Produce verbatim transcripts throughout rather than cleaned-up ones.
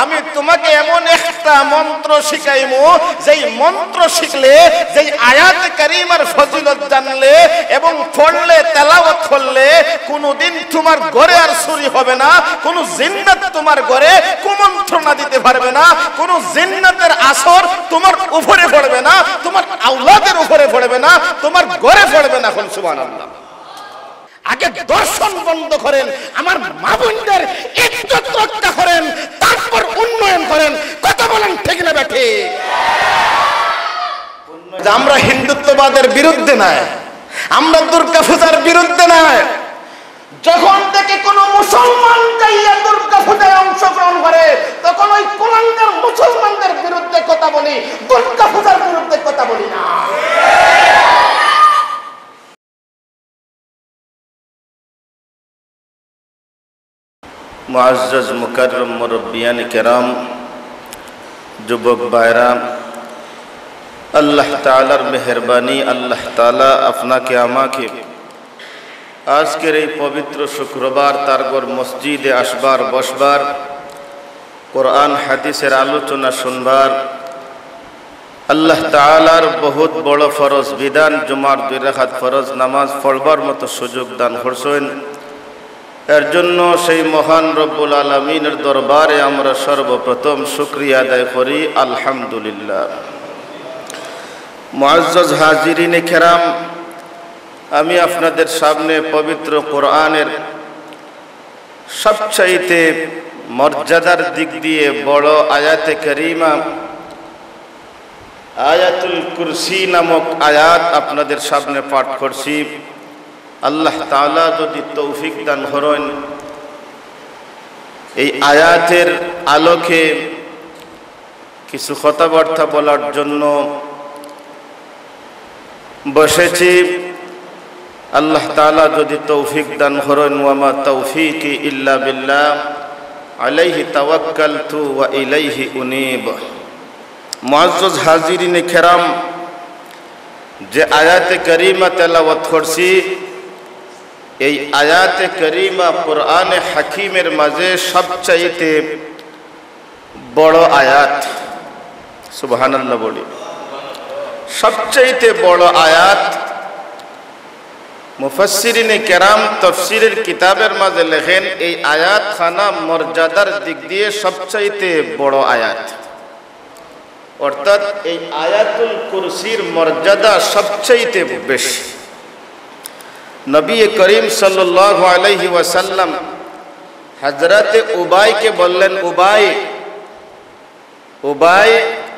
আমি তোমাকে এমন একটা মন্ত্র শিখাইমু, যেই মন্ত্র শিখলে, যেই আয়াতে কারিমার ফজিলত জানলে এবং পড়লে, তেলাওয়াত করলে, কোনোদিন তোমার ঘরে আর চুরি হবে না, কোনো জিন্নাত তোমার ঘরে কুমন্ত্রণা দিতে পারবে না, কোনো জিন্নাতের আসর তোমার উপরে পড়বে না, তোমার আওলাদের উপরে পড়বে না, তোমার ঘরে পড়বে না। এখন সুবহানাল্লাহ। আগে ধর্ষণ বন্ধ করেন, আমার মা বোনদের ইজ্জত রক্ষা করেন, তারপর উন্নয়ন করেন। কথা বলেন, ঠিক না বেঠিক? আমরা হিন্দুত্ববাদের বিরুদ্ধে নয়, আমরা দুর্গা পূজার বিরুদ্ধে নয়। যখন দেখি কোনো মুসলমান যাইয়া দুর্গা পূজায় অংশগ্রহণ করে, তখন ওই কুলাঙ্গার মুসলমানদের বিরুদ্ধে কথা বলি, দুর্গা পূজার বিরুদ্ধে কথা বলি না। মুআজ্জাজ মুকাররম মুরব্বিয়ানে কেরাম, যুবক ভাইরা, আল্লাহ তাআলার মেহেরবানি, আল্লাহ তাআলা আপনাকে আমাকে আজকের এই পবিত্র শুক্রবার তার ঘর মসজিদে আসবার, বসবার, কোরআন হাদিসের আলোচনা শুনবার, আল্লাহ তাআলার বহুত বড় ফরজ বিধান, জুমার দুই রাকাত ফরজ নামাজ পড়বার মতো সুযোগ দান করছেন। এর জন্য সেই মহান রব্বুল আলামিনের দরবারে আমরা সর্বপ্রথম শুকরিয়া আদায় করি, আলহামদুলিল্লাহ। মুআজ্জাজ হাজিরিনে কেরাম, আমি আপনাদের সামনে পবিত্র কোরআনের সবচাইতে মর্যাদার দিক দিয়ে বড় আয়াতে কারিমা, আয়াতুল কুরসি নামক আয়াত আপনাদের সামনে পাঠ করছি। আল্লাহ তাআলা যদি তৌফিক দান করেন, এই আয়াতের আলোকে কিছু কথাবার্তা বলার জন্য বসেছি। আল্লাহ তাআলা যদি তৌফিক দান করেন, ওয়া মা তৌফিকি ইল্লা বিল্লাহ, আলাইহি তাওয়াক্কালতু ওয়া ইলাইহি উনীব। মুআজ্জাজ হাজিরিনে কেরাম, যে আয়াতে কারিমা তেলাওয়াত করছি, এই আয়াতে কারিমা কোরআনে হাকিমের মাঝে সবচাইতে বড় আয়াত। সুবহানাল্লাহ বলি। সবচাইতে বড় আয়াত। মুফাসসিরিনে কেরাম তফসিরের কিতাবের মাঝে লেখেন, এই আয়াত খানা মর্যাদার দিক দিয়ে সবচাইতে বড় আয়াত। অর্থাৎ এই আয়াতুল কুরসির মর্যাদা সবচাইতে বেশি। নবী করিম সাল্লাল্লাহু আলাইহি ওয়াসাল্লাম হযরতে উবাইকে বললেন, উবাই, উবাই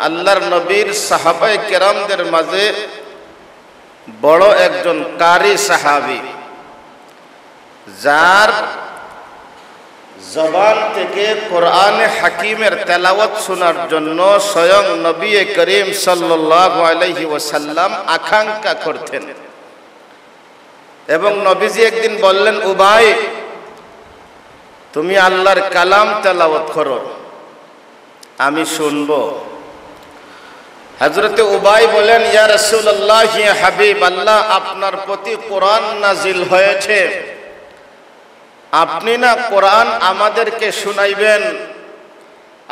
আল্লাহর নবীর সাহাবায়ে কেরামদের মাঝে বড় একজন কারি সাহাবী, যার জবান থেকে কোরআনে হাকিমের তেলাওয়াত শোনার জন্য স্বয়ং নবী করিম সাল্লাল্লাহু আলাইহি ওয়াসাল্লাম আকাঙ্ক্ষা করতেন। এবং নবীজি একদিন বললেন, উবাই, তুমি আল্লাহর কালাম তেলাওয়াত করো, আমি শুনব। হযরতে উবাই বলেন, ইয়া রাসূলুল্লাহ, ইয়া হাবিব আল্লাহ, আপনার প্রতি কোরআন নাজিল হয়েছে, আপনি না কোরআন আমাদেরকে শুনাইবেন,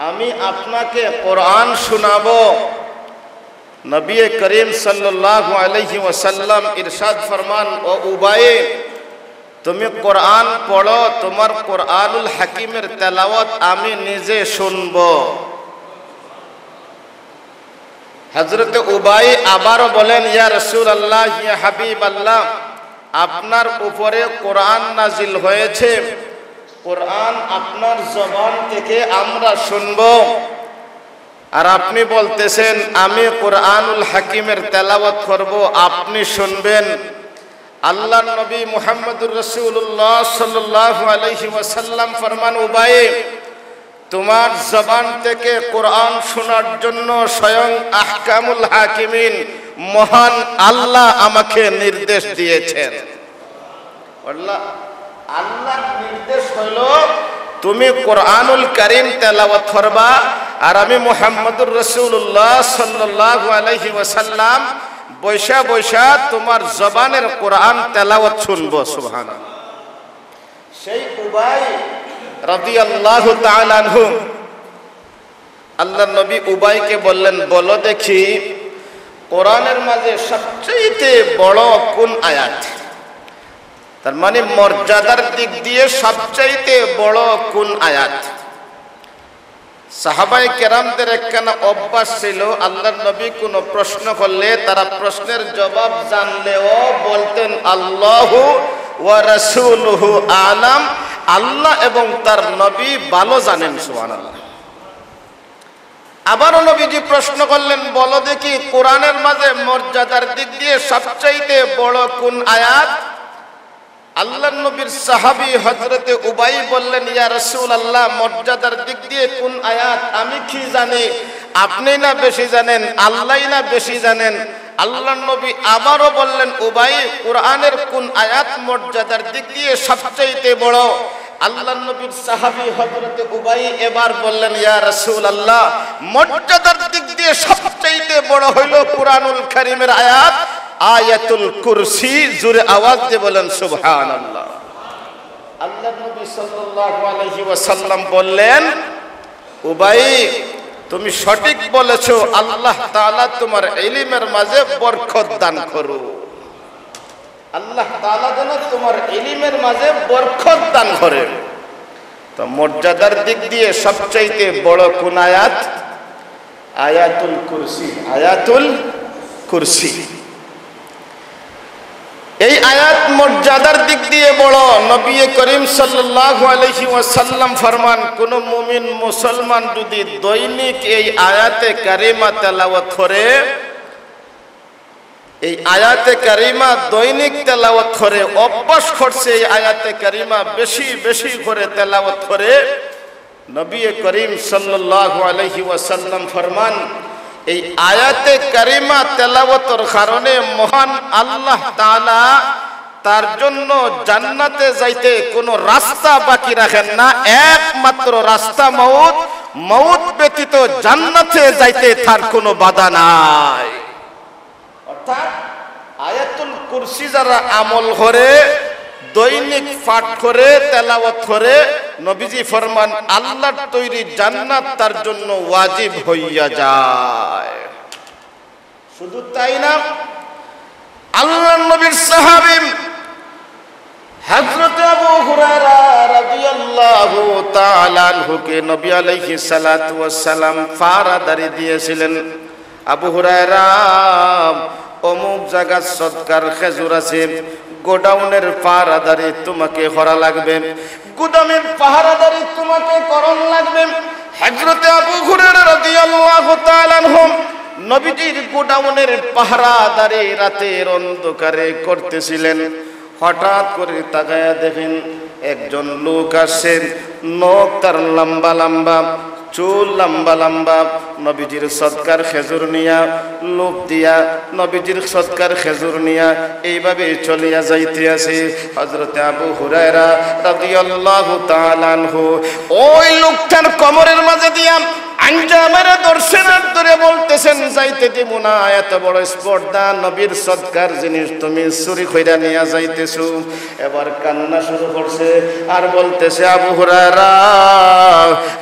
আমি আপনাকে কোরআন শুনাবো। নবী করিম সাল্লাল্লাহু আলাইহি ওয়াসাল্লাম ইরশাদ ফরমান, ও উবাই, তুমি কোরআন পড়ো, তোমার কোরআনুল হাকিমের তেলাওয়াত আমি নিজে শুনব। হযরতে উবাই আবারও বলেন, ইয়া রাসূলুল্লাহ, ইয়া হাবিব আল্লাহ, আপনার উপরে কোরআন নাজিল হয়েছে, কোরআন আপনার জবান থেকে আমরা শুনব, আর আপনি বলতেছেন আমি কোরআনুল হাকিমের তেলাওয়াত করব, আপনি শুনবেন। আল্লাহর নবী মুহাম্মদুর রাসূলুল্লাহ সাল্লাল্লাহু আলাইহি ওয়াসাল্লাম ফরমান, উবাই, তোমার জবান থেকে কোরআন শোনার জন্য স্বয়ং আহকামুল হাকিমিন মহান আল্লাহ আমাকে নির্দেশ দিয়েছেন। আল্লাহ, আল্লাহর নির্দেশ হলো তুমি কোরআনুল কারীম তেলাওয়াত করবা, আর আমি মুহাম্মদুর রাসূলুল্লাহ সাল্লাল্লাহু আলাইহি ওয়াসাল্লাম বইসা বইসা তোমার জবানের কোরআন তেলাওয়াত শুনবো। সুবহানাল্লাহ। সেই উবাই রাদিয়াল্লাহু তাআলা আনহু আল্লাহর নবী উবাইকে বললেন, "বলো দেখি, কোরআনের মাঝে সবচাইতে বড় কোন আয়াত?" তার মানে মর্যাদার দিক দিয়ে সবচাইতে বড় কোন আয়াত? সাহাবায়ে কেরামদের একখানা অভ্যাস ছিল, আল্লাহর নবী কোনো প্রশ্ন করলে তারা প্রশ্নের জবাব জানলেও বলতেন, "আল্লাহু ওয়া রাসূলুহু আলাম", আল্লাহ এবং তার নবী ভালো জানেন। সুবহানাল্লাহ। আবারও নবীজি প্রশ্ন করলেন, "বলো দেখি, কোরআনের মাঝে মর্যাদার দিক দিয়ে সবচাইতে বড় কোন আয়াত?" আল্লাহর নবীর সাহাবী হযরতে উবাই বললেন, "ইয়া রাসূলুল্লাহ, মর্যাদার দিক দিয়ে কোন আয়াত? আমি কি জানি? আপনি না বেশি জানেন, আল্লাহই না বেশি জানেন।" আল্লাহর নবী আবারও বললেন, "উবাই, কোরআনের কোন আয়াত মর্যাদার দিক দিয়ে সবচাইতে বড়?" আল্লাহর নবীর সাহাবী হযরতে উবাই এবার বললেন, "ইয়া রাসূলুল্লাহ, মর্যাদার দিক দিয়ে সবচাইতে বড় হইল কোরআনুল কারীমের আয়াত আয়াতুল কুরসি।" জোরে আওয়াজ দিয়ে বলেন, "সুবহানাল্লাহ।" আল্লাহর নবী সাল্লাল্লাহু আলাইহি ওয়াসাল্লাম বললেন, "উবাই, তুমি সঠিক বলেছো, আল্লাহ তাআলা তোমার ইলিমের মাঝে বরকত দান করুক।" আল্লাহ তাআলা যেন তোমার ইলিমের মাঝে বরকত দান করেন। তো মর্যাদার দিক দিয়ে সবচাইতে বড় কোন আয়াত? আয়াতুল কুরসি। আয়াতুল কুরসি। এই আয়াত মর্যাদার দিক দিয়ে বড়। নবী করিম সাল্লাল্লাহু আলাইহি ওয়াসাল্লাম ফরমান, কোন মুমিন মুসলমান যদি দৈনিক এই আয়াতে কারিমা তেলাওয়াত করে, এই আয়াতে কারিমা দৈনিক তেলাওয়াত করে, অভ্যাস করছে এই আয়াতে কারিমা বেশি বেশি করে তেলাওয়াত করে, নবী করিম সাল্লাল্লাহু আলাইহি ওয়াসাল্লাম ফরমান, এই আয়াতে কারিমা তেলাওয়াতর কারণে মহান আল্লাহ তাআলা তার জন্য জান্নাতে যাইতে কোনো রাস্তা বাকি রাখেন না, একমাত্র রাস্তা মউত, মউত ব্যতীত জান্নাতে যাইতে তার কোনো বাধা নাই। অর্থাৎ আয়াতুল কুরসি যারা আমল করে, দৈনিক পাঠ করে, তেলাওয়াত করে, নবীজি ফরমান, আল্লাহর তৈরি জান্নাত তার জন্য ওয়াজিব হইয়া যায়। শুধু তাই না, আল্লাহর নবীর সাহাবী হযরত আবু হুরায়রা রাদিয়াল্লাহু তাআলা আনহুকে নবী আলাইহিস সালাতু ওয়াস সালাম পাহারাদারি দিয়েছিলেন। "আবু হুরায়রা, অমুক জায়গার সদকার খেজুর আছে, গোডাউনের পাহারাদারি তোমাকে করা লাগবে, গুদামের পাহারাদারি তোমাকে করণ লাগবে।" হযরতে আবু হুরায়রা রাদিয়াল্লাহু তাআলা আনহু নবীজির গোডাউনের পাহারাদারি রাতের অন্ধকারে করতেছিলেন। হঠাৎ করে তাকায়া দেখেন, একজন লোক আসছে, নখ তার লম্বা লম্বা, চুল লম্বা লম্বা, নবীজির সদকার খেজুর নিয়া, লোভ দিয়া নবীজির সদকার খেজুর নিয়া এইভাবে চলিয়া যাইতে আছে। হযরতে আবু হুরায়রা রাদিয়াল্লাহু তাআলা আনহু ওই লোকটার কোমরের মাঝে দিয়া আঞ্জা মেরে ধরছেন আর ধরে বলতেছেন, "যাইতে দিব না, এত বড় স্পর্ধা, নবীর সদকার জিনিস তুমি চুরি কইরা নিয়া যাইতেছো।" এবার কান্না শুরু করছে আর বলতেছে, "আবু হুরায়রা,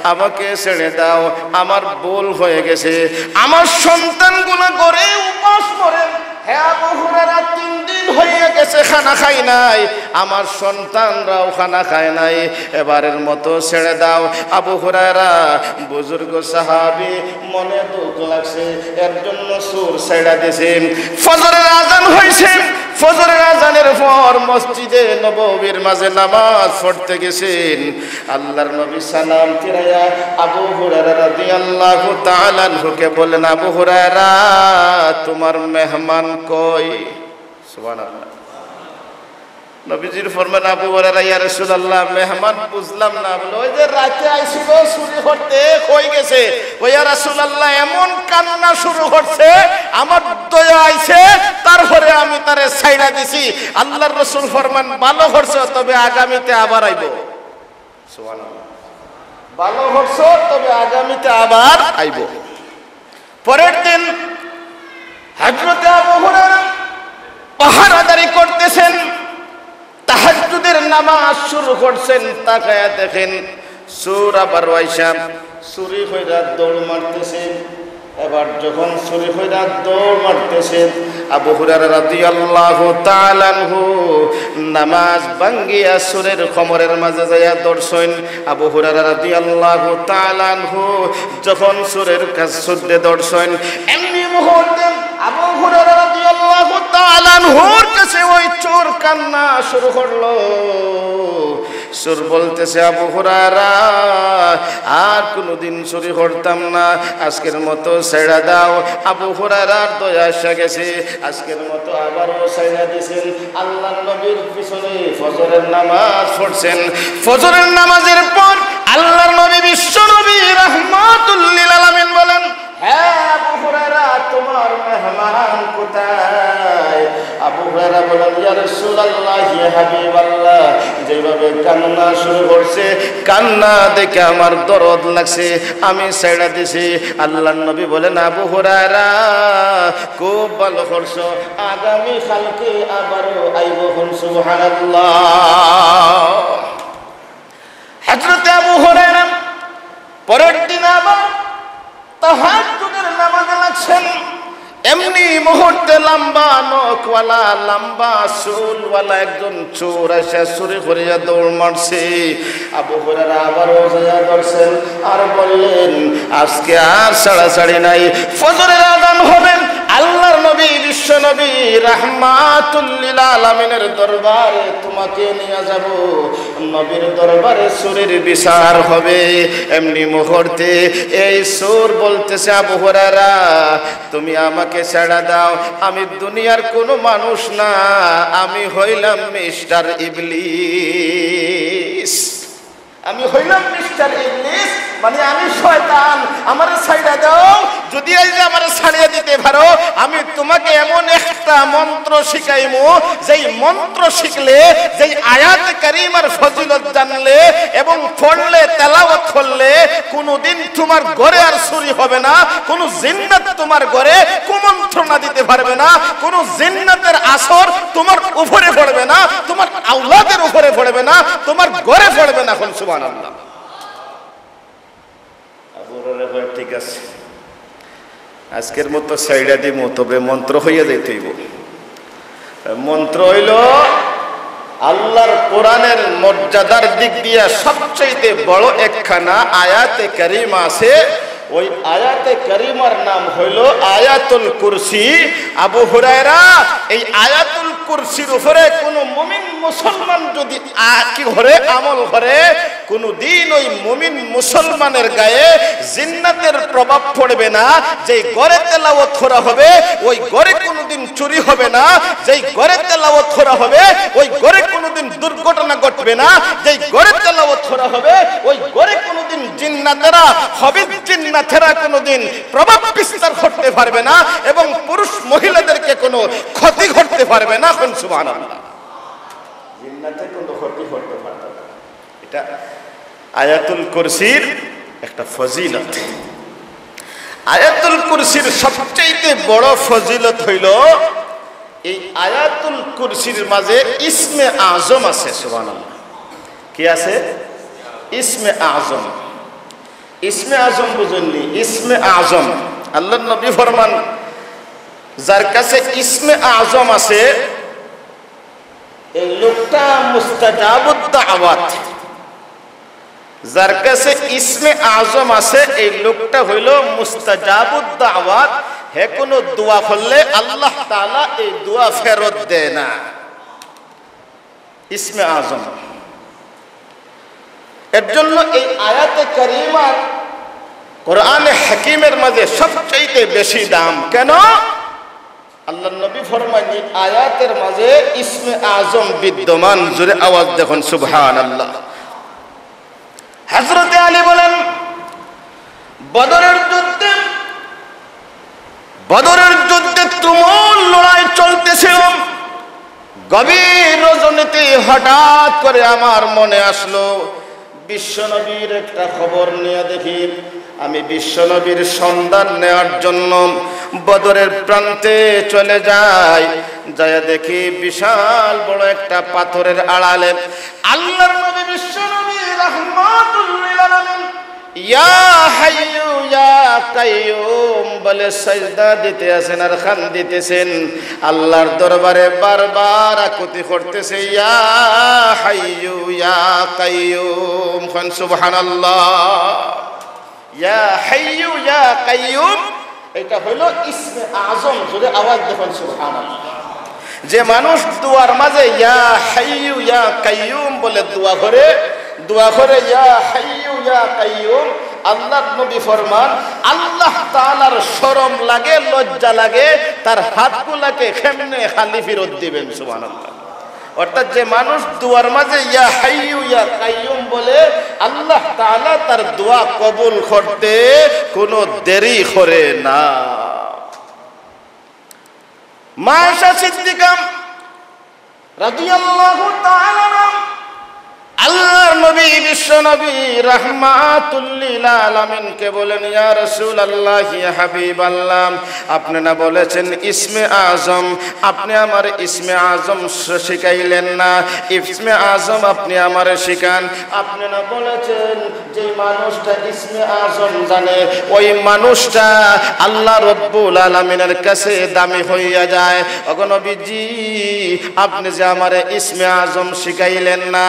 আমাকে ছেড়ে দাও, আমার ভুল হয়ে গেছে, আমার সন্তানগুলো ঘরে উপাস মরে, হে আবু হুরায়রা, তিন দিন হইয়া গেছে খানা খাই নাই, আমার সন্তানরাও খানা খায় নাই, এবারের মতো ছেড়ে দাও।" আবু হুরায়রা বুজুর্গ সাহাবী, মনে দুঃখ লাগছে, এর জন্য চুল ছেড়া দিছে। ফজরের আজান হইছে, ফজরের আজানের পর মসজিদে নববীর মাঝে নামাজ পড়তে গেছেন। আল্লাহর নবী সালাম ফিরাইয়া আবু হুরায়রা রাদিয়াল্লাহু তাআলা আনহুকে বলেন, "আবু হুরায়রা, তোমার মেহমান কই?" সুবহানাল্লাহ। নবীজির ফরমান, আবু হুরায়রা, "ইয়া রাসূলুল্লাহ, মেহমান বুঝলাম না।" বলে, "ওই যে রাতে আইছিল চুরি করতে, কই গেছে?" "ওই ইয়া রাসূলুল্লাহ, এমন কান্না শুরু করছে, আমার দয়া আইছে, তারপরে আমি তারে ছাইড়া দিছি।" আল্লাহর রাসূল ফরমান, "ভালো করছো, তবে আগামীতে আবার আইবো।" সুবহানাল্লাহ। "ভালো করছো, তবে আগামীতে আবার আইবো।" পরের দিন হযরতে আবু হুরায়রা পাহারাদারি করতেছেন, তাহাজ্জুদের নামাজ শুরু করছেন, তাকায়া দেখেন চোর আবার আইসা চুরি কইরা দৌড় মারতেছে। এবার যখন চুরি কইরা দৌড় মারতেছে, আবু হুরায়রা রাদিয়াল্লাহু তাআলা আনহু নামাজ ভাঙ্গিয়া চুরের কোমরের মাঝে যাইয়া ধরছইন। আবু হুরায়রা রাদিয়াল্লাহু তাআলা আনহু যখন চুরের কাছ, চুররে ধরছইন, এমনি মুহূর্তে আবু হুরায়রা রাদিয়াল্লাহু তাআলা আনহুর কাছে ওই চোর কান্না শুরু করলো। চোর বলতেছে, "আবু হুরায়রা, আর কোনোদিন চুরি করতাম না, আজকের মতো ছেড়া দাও।" আবু হুরায়রার দয়া এসে গেছে, আজকের মতো আবারও ছেড়া দিছেন। আল্লাহর নবীর পিছনে ফজরের নামাজ পড়ছেন। ফজরের নামাজের পর আল্লাহর নবী, বিশ্ব নবী রাহমাতুল লিল আলামিন বলেন, "হে আবু হুরায়রা, তোমার মেহমান কোথায়?" আবু হুরায়রা বলেন, "ইয়া রাসূলুল্লাহ, ইয়া হাবিবাল্লাহ, যেভাবে কান্না শুরু করছে, কান্না দেখে আমার দরদ লাগছে, আমি ছেড়া দিছি।" আল্লাহর নবী বলেন, "আবু হুরায়রা, খুব ভালো করছো, আগামী কালকে আবারও আইবো।" কন সুবহানাল্লাহ। হযরতে আবু হুরায়রা পরের দিন আবার তাহাজ্জুদের নামাজে লাগছেন। এমনি মুহূর্তে লম্বা নখওয়ালা, লম্বা চুলওয়ালা একজন চোর এসে চুরি করিয়া দৌড় মারছে। আবু হুরায়রা আবারও যাইয়া ধরছেন আর বললেন, "আজকে আর ছাড়াছাড়ি নাই। ফজরের আজান হবে, আল্লাহর নবী, বিশ্ব নবী রাহমাতুল লিল আলামিনের দরবারে তোমাকে নিয়ে যাব।" নবীর দরবারে চুরির বিচার হবে। এমনি মুহূর্তে এই চোর বলতেছে, "আবু হুরায়রা, তুমি আমাকে ছেড়া দাও, আমি দুনিয়ার কোনো মানুষ না, আমি হইলাম মিস্টার ইবলিস, আমি হইলাম মিস্টার ইবলিস, মানে আমি শয়তান, আমারে ছাইড়া দাও। যদি এই যে আমারে ছাড়িয়ে দিতে পারো, আমি তোমাকে এমন একটা মন্ত্র শিখাইমু, যেই মন্ত্র শিখলে, যেই আয়াতে কারিমার ফজিলত জানলে এবং পড়লে, তেলাওয়াত করলে, কোনোদিন তোমার ঘরে আর চুরি হবে না, কোনো জিন্নাত তোমার ঘরে কুমন্ত্রণা দিতে পারবে না, কোনো জিন্নাতের আসর তোমার উপরে পড়বে না, তোমার আওলাদের উপরে পড়বে না, তোমার ঘরে পড়বে না।" কন সুবহানাল্লাহ। আবু হুরায়রা কয়, "ঠিক আছে, আজকের মতো ছাইড়া দিমু, তবে মন্ত্র কইয়া যাইতে অইবো।" মন্ত্র অইলো আল্লাহর কোরআনের মর্যাদার দিক দিয়া সবচাইতে বড় একখানা আয়াতে কারিমা আছে, ওই আয়াতে কারিমার নাম হইলো আয়াতুল কুরসি। আবু হুরায়রা, এই আয়াতুল কুরসির উপরে কোনো মুমিন মুসলমান যদি আ-, কি করে, আমল করে, কোনোদিন ওই মুমিন মুসলমানের গায়ে জিন্নাতের প্রভাব পড়বে না। যেই ঘরে তেলাওয়াত করা হবে, ওই ঘরে কোনোদিন চুরি হবে না। যেই ঘরে তেলাওয়াত করা হবে, ওই ঘরে কোনোদিন দুর্ঘটনা ঘটবে না। যেই ঘরে তেলাওয়াত করা হবে, ওই ঘরে কোনোদিন জিন্নাতেরা, খবিস জিন্নাতেরা কোনোদিন প্রভাব বিস্তার করতে পারবে না এবং পুরুষ মহিলাদেরকে কোনো ক্ষতি করতে পারবে না। কন সুবহানাল্লাহ। জিন্নাতে কোনো ক্ষতি করতে পারবে না। এটা আয়াতুল কুরসির একটা ফজিলত। আয়াতুল কুরসির সবচাইতে বড় ফজিলত হইল, এই আয়াতুল কুরসির মাঝে ইসমে আজম আছে। সুবহানাল্লাহ। কি আছে? ইসমে আজম। ইসমে আজম বুঝেননি? ইসমে আজম। আল্লাহর নবী ফরমান, যার কাছে ইসমে আজম আছে, এই লোকটা মুস্তাজাবুদ দাওয়াত। যার কাছে ইসমে আজম আছে, এই লোকটা হইল মুস্তাজাবুদ দাওয়াত। হে কোনো দোয়া করলে আল্লাহ তাআলা এই দোয়া ফেরত দেয় না। ইসমে আজম। এর জন্য এই আয়াতে কারিমার কোরআনে হাকিমের মাঝে সবচাইতে বেশি দাম। কেন? আল্লাহর নবী ফরমাইন, এই আয়াতের মাঝে ইসমে আজম বিদ্যমান। জোরে আওয়াজ দেখুন, সুবহানাল্লাহ। হযরতে আলী বলেন, বদরের যুদ্ধে, বদরের যুদ্ধে তুমুল লড়াই চলতেছিল। গভীর রজনীতে হঠাৎ করে আমার মনে আসলো, বিশ্বনবীর একটা খবর নিয়ে দেখি। আমি বিশ্বনবীর সন্ধান নেওয়ার জন্য বদরের প্রান্তে চলে যাই। যাইয়া দেখি বিশাল বড় একটা পাথরের আড়ালে আল্লাহর নবী বিশ্বনবী রাহমাতুল লিল আলামিন, ইয়া হাইয়ু ইয়া কাইয়ুম বলে সাজদা দিতে আছেন আর কান্দিতেছেন। আল্লাহর দরবারে বারবার আকুতি করতেছে, ইয়া হাইয়ু ইয়া কাইয়ুম। কন সুবহানাল্লাহ। ইয়া হাইয়ু ইয়া কাইয়ুম, এটা হইল ইসমে আজম। জোরে আওয়াজ দেখুন, সুবহানাল্লাহ। যে মানুষ দোয়ার মাঝে ইয়া হাইয়ু ইয়া কাইয়ুম বলে দোয়া করে, দোয়া করে ইয়া হাইয়ু ইয়া কাইয়ুম, আল্লাহর নবী ফরমান, আল্লাহ তাআলার শরম লাগে, লজ্জা লাগে, তার হাতগুলাকে কেমনে খালি ফিরত দিবেন। সুবহানাল্লাহ। অর্থাৎ যে মানুষ দোয়ার মাঝে ইয়া হাইয়ু ইয়া কাইয়ুম বলে, আল্লাহ তাআলা তার দোয়া কবুল করতে কোনো দেরি করে না। মা আয়েশা সিদ্দিকা রাদিয়াল্লাহু তাআলা আনহা, আল্লাহর নবী, বিশ্ব নবী, রাহমাতুল লিল আলামিনকে বলেন, ইয়া রাসূলুল্লাহ, ইয়া হাবিবাল্লাহ, আপনি না বলেছেন ইসমে আজম, আপনি আমার ইসমে আজম শ-, শিখাইলেন না, ইসমে আজম আপনি আমারে শিখান। আপনি না বলেছেন যে মানুষটা ইসমে আজম জানে, ওই মানুষটা আল্লাহ রব্বুল আলামিনের কাছে দামি হইয়া যায়। ওগো নবীজি, আপনি যে আমারে ইসমে আজম শিখাইলেন না।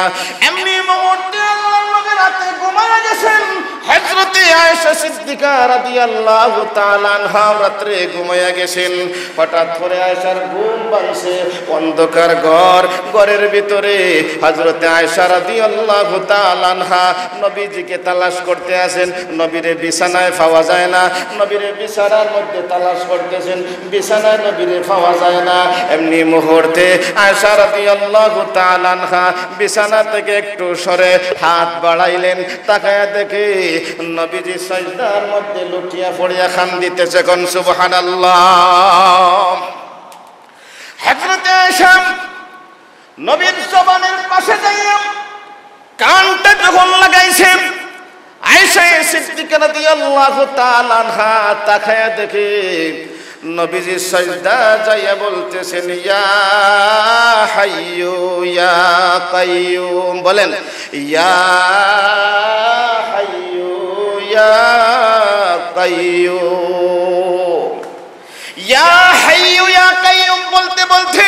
এমনি মুহূর্তে আল্লাহর নবী রাতে ঘুমাইয়া গেছেন। হযরতে আয়েশা সিদ্দিকা রাদিয়াল্লাহু তাআলা আনহা রাত্রে ঘুমাইয়া গেছেন। হঠাৎ করে আয়েশার ঘুম ভাঙছে। অন্ধকার ঘর, ঘরের ভিতরে হযরতে আয়েশা রাদিয়াল্লাহু তাআলা আনহা নবীজিকে তালাশ করতে আছেন। নবীরে বিছানায় পাওয়া যায় না। নবীরে বিছানার মধ্যে তালাশ করতেছেন, বিছানায় নবীরে পাওয়া যায় না। এমনি মুহূর্তে আয়েশা রাদিয়াল্লাহু তাআলা আনহা বিছানা থেকে একটু সরে হাত বাড়াইলেন, তাকায়া দেখে নবীজি সজদার মধ্যে লুটিয়া পড়িয়া কান্দিতেছে। কন সুবহানাল্লাহ। হযরতে আয়েশা নবীর জবানের পাশে যাইয়া কানটা যখন লাগাইছেন, আয়েশা সিদ্দিকা রাদিয়াল্লাহু তাআলা আনহা তাকায়া দেখে নবীজি সজদা যাইয়া বলতেছেন, ইয়া হাইয়ু ইয়া কাইয়ুম। বলেন, ইয়া হাইয়ু ইয়া কাইয়ুম। ইয়া হাইয়ু ইয়া কাইয়ুম বলতে বলতে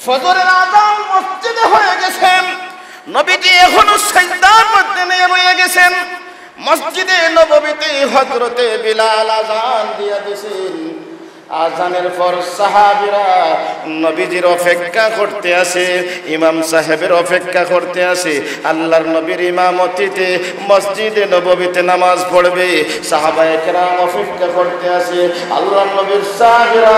ফজরের আজান মসজিদে হয়ে গেছেন, নবীজি এখনো সিজদার মধ্যে নিয়ে রয়ে গেছেন। মসজিদে নববীতে হযরতে বিলাল আজান দিয়া দিছেন। আজানের পর সাহাবীরা নবীজির অপেক্ষা করতে আছে, ইমাম সাহেবের অপেক্ষা করতে আছে। আল্লাহর নবীর ইমামতিতে মসজিদে নববীতে নামাজ পড়বে। সাহাবায়ে কেরাম অপেক্ষা করতে আছে, আল্লাহর নবীর সাহাবীরা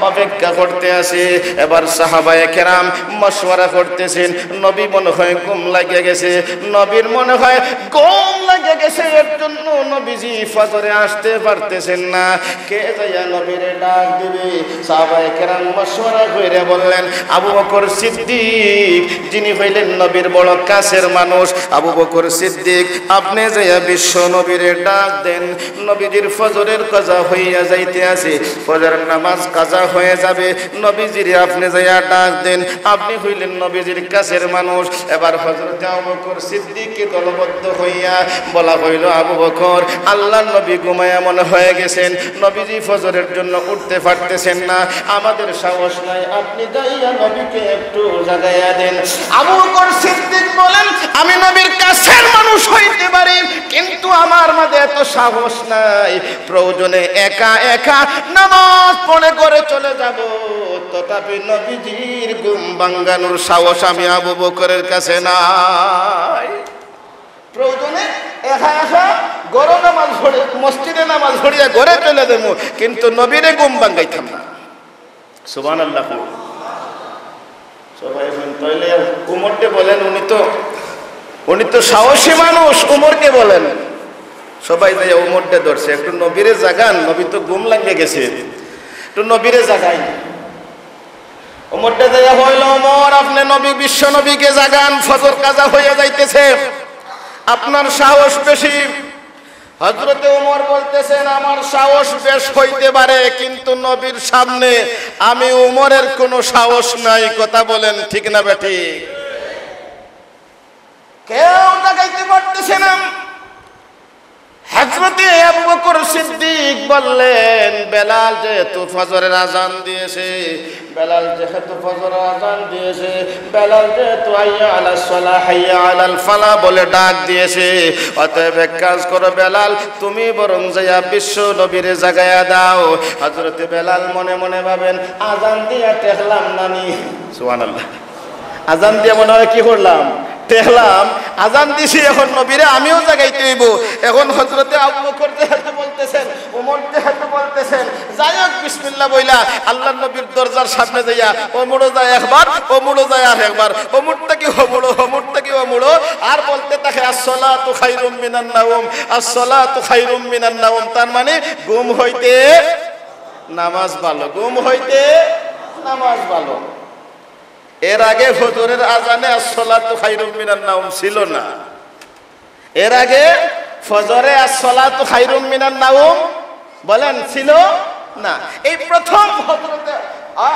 অপেক্ষা করতে আছে। এবার সাহাবায়ে কেরাম মশওয়ারা করতেছেন, নবী মনে হয় ঘুম লাগিয়া গেছে, নবীর মনে হয় ঘুম লাগিয়া গেছে, এর জন্য নবীজি ফজরে আসতে পারতেছেন না। কে যাইয়া নবীরে ডাক দিবে? সাহাবায়ে কেরাম মশওয়ারা কইরা বললেন, আবু বকর সিদ্দিক, যিনি হইলেন নবীর বড় কাছের মানুষ, আবু বকর সিদ্দিক, আপনি যাইয়া বিশ্ব নবীরে ডাক দেন। নবীজির ফজরের কাজা হইয়া যাইতে আছে, ফজরের নামাজ কাজা হয়ে যাবে। নবীজিরে আপনি যাইয়া ডাক দেন, আপনি হইলেন নবীজির কাছের মানুষ। এবার হযরতে আবু বকর সিদ্দিককে দলবদ্ধ হইয়া বলা হইল, আবু বকর, আল্লাহর নবী ঘুমায়া মনে হয়ে গেছেন, নবীজি ফজরের জন্য উঠতে পারতেছেন না, আমাদের সাহস নাই, আপনি যাইয়া নবীকে একটু জাগাইয়া দেন। আবু বকর সিদ্দিক বলেন, আমি নবীর কাছের মানুষ হইতে পারি, কিন্তু আমার মাঝে এত সাহস নাই। প্রয়োজনে একা একা নামাজ পড়ে ঘরে চলে যাব, তথাপি নবীজির ঘুম ভাঙ্গানোর সাহস আমি আবু বকরের কাছে নাই। প্রয়োজনে একা একা ঘরে নামাজ পড়ে, মসজিদে নামাজ পড়িয়া ঘরে চলে যাবো, কিন্তু নবীরে ঘুম ভাঙ্গাইতাম না। সুবহানাল্লাহ। সবাই এখন তাইলে উমরকে বলেন, উনি তো, উনি তো সাহসী মানুষ, উমরকে বলেন। সবাই যাইয়া উমরকে ধরছে, একটু নবীরে জাগান, নবী তো ঘুম লাগিয়া গেছে, একটু নবীরে জাগাই। উমরকে যাইয়া হইল, উমর, আপনি নবী, বিশ্ব নবীকে জাগান, ফজর কাজা হইয়া যাইতেছে, আপনার সাহস বেশি। হযরতে উমর বলতেছেন, আমার সাহস বেশ হইতে পারে, কিন্তু নবীর সামনে আমি উমরের কোনো সাহস নাই। কথা বলেন, ঠিক না বেঠিক? কেউ জাগাইতে পারতেছে না। সিদ্দিক বললেন, বেলাল যেহেতু ফজরের আজান দিয়েছে, বেলাল যেহেতু ফজরের আজান দিয়েছে, বেলাল যেহেতু হাইয়া আলাস সালাহ, হাইয়া আলাল ফালাহ বলে ডাক দিয়েছে, অতএব এক কাজ করো বেলাল, তুমি বরং যাইয়া বিশ্ব নবীরে জাগাইয়া দাও। হযরতে বেলাল মনে মনে ভাবেন, আজান দিয়া ঠেকলাম নানি। সুবহানাল্লাহ। আজান দিয়া মনে হয় কি করলাম? ঠেকলাম। আজান দিছি, এখন নবীরে আমিও জাগাইতে অইবো। এখন হযরতে আবু বকর যেহেতু বলতেছেন, ওমর যেহেতু বলতেছেন, যাই হোক, বিসমিল্লাহ বইলা আল্লাহর নবীর দরজার সামনে যাইয়া ও মুড়ো যায় একবার, ও মুড়ো যায় আর একবার, ও মুড় থাকি ও মুড়ো, ও মুড় থাকি ও মুড়ো, আর বলতে থাকে, "আসসালাতু খায়রুম মিনান নাওম, আসসালাতু খায়রুম মিনান নাওম।" তার মানে ঘুম হইতে নামাজ ভালো, ঘুম হইতে নামাজ ভালো। এর আগে ফজরের আজানে আসসালাতু খায়রুম মিনান নাওম ছিল না। এর আগে ফজরে আসসালাতু খায়রুম মিনান নাওম বলেন, ছিল না। এই প্রথম হযরতে, আ,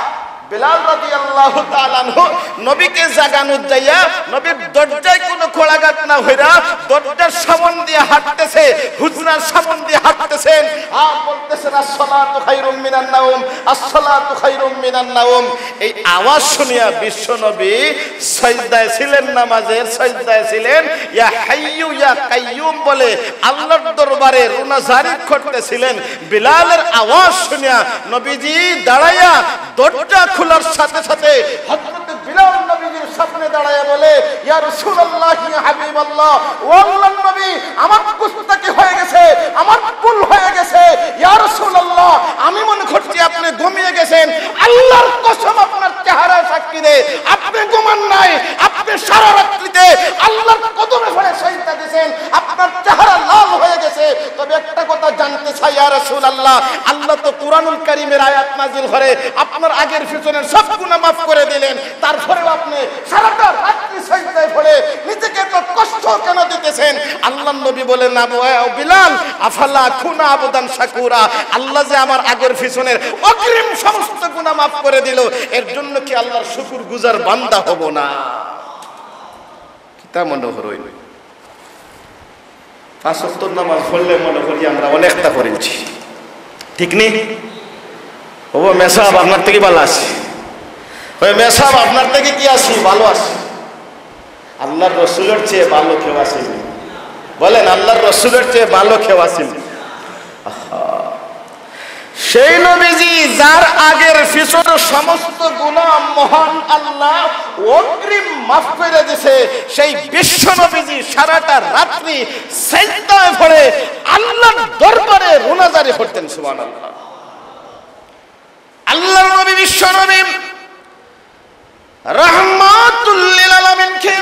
বেলাল রাদিয়াল্লাহু তাআলা আনহু নবীকে জাগানোর যাইয়া নবীর দরজায় কোনো কড়াঘাত না হইরা দরজার সামন দিয়া হাঁটতেছে, হুজরার সামন দিয়া হাঁটতেছেন, আর বলতেছেন, "আসসালাতু খায়রুম মিনান নাওম, আসসালাতু খায়রুম মিনান নাওম।" এই আওয়াজ শুনিয়া বিশ্বনবী সজদায় ছিলেন, নামাজের সজদায় ছিলেন, "ইয়া হাইয়ু ইয়া কাইয়ুম" বলে আল্লাহর দরবারে রুনাজারি করতেছিলেন। বিলালের আওয়াজ শুনিয়া নবীজি দাঁড়াইয়া দরজা খোলার সাথে সাথে হযরত বিলাল নবীজির সামনে দাঁড়াইয়া বলে, "ইয়া রাসূলুল্লাহ, ইয়া হাবিবাল্লাহ, ও আল্লাহর নবী, আমার গুস্তাখি হয়ে গেছে, আমার ভুল হয়ে গেছে। ইয়া রাসূলুল্লাহ, আমি মনে করছি আপনি ঘুমিয়ে গেছেন। আল্লাহর কসম, আপনার চেহারা সাক্ষী দেয়, আপনি ঘুমান নাই, আপনি সারা রাত্রিতে আল্লাহর কদমে পড়ে সেজদা দিয়েছেন, আপনার চেহারা লাল হয়ে গেছে। তবে একটা কথা জানতে চাই, ইয়া রাসূলুল্লাহ, আল্লাহ তো কোরআনুল কারীমের আয়াত নাজিল করে আপনার আগের পিছনের সব গুনাহ মাফ করে দিলেন, তারপরেও আপনি সারাটা রাত্রি সেজদায় পড়ে নিজেকে এত কষ্ট কেন দিতেছেন?" আল্লাহর নবী বলেন, "আবু, ও বিলাল, আফালা আকুনা আবদান শাকুরা, আল্লাহ যে আমার আগের পিছনের অগ্রিম সমস্ত গুনাহ মাফ করে দিল, এর জন্য কি আল্লাহর শুকুর গুজার বান্দা হব না?" কিতা মনে করইন? পাঁচ ওয়াক্ত নামাজ পড়লে মনে করি আমরা অনেকটা পড়ছি, ঠিক নি? ও মেসাব, আপনার থেকে ভালো আছি। ওই মেসাব, আপনার থেকে কি আছি? ভালো আছি। আল্লাহর রসুলের চেয়ে ভালো কেউ আছেনি? বলেন, আল্লাহর রসুলের চেয়ে ভালো কেউ আছেনি? আহা। সেই নবীজি যার আগের পিছনের সমস্ত গুনাহ মহান আল্লাহ অগ্রিম মাফ করে দিছে, সেই বিশ্ব নবীজি সারাটা রাত্রি সেজদায় পড়ে আল্লাহর দরবারে রুনাজারি করতেন। সুবহানাল্লাহ। আল্লাহর নবী, বিশ্ব নবী, রাহমাতুল লিল আলামিনকে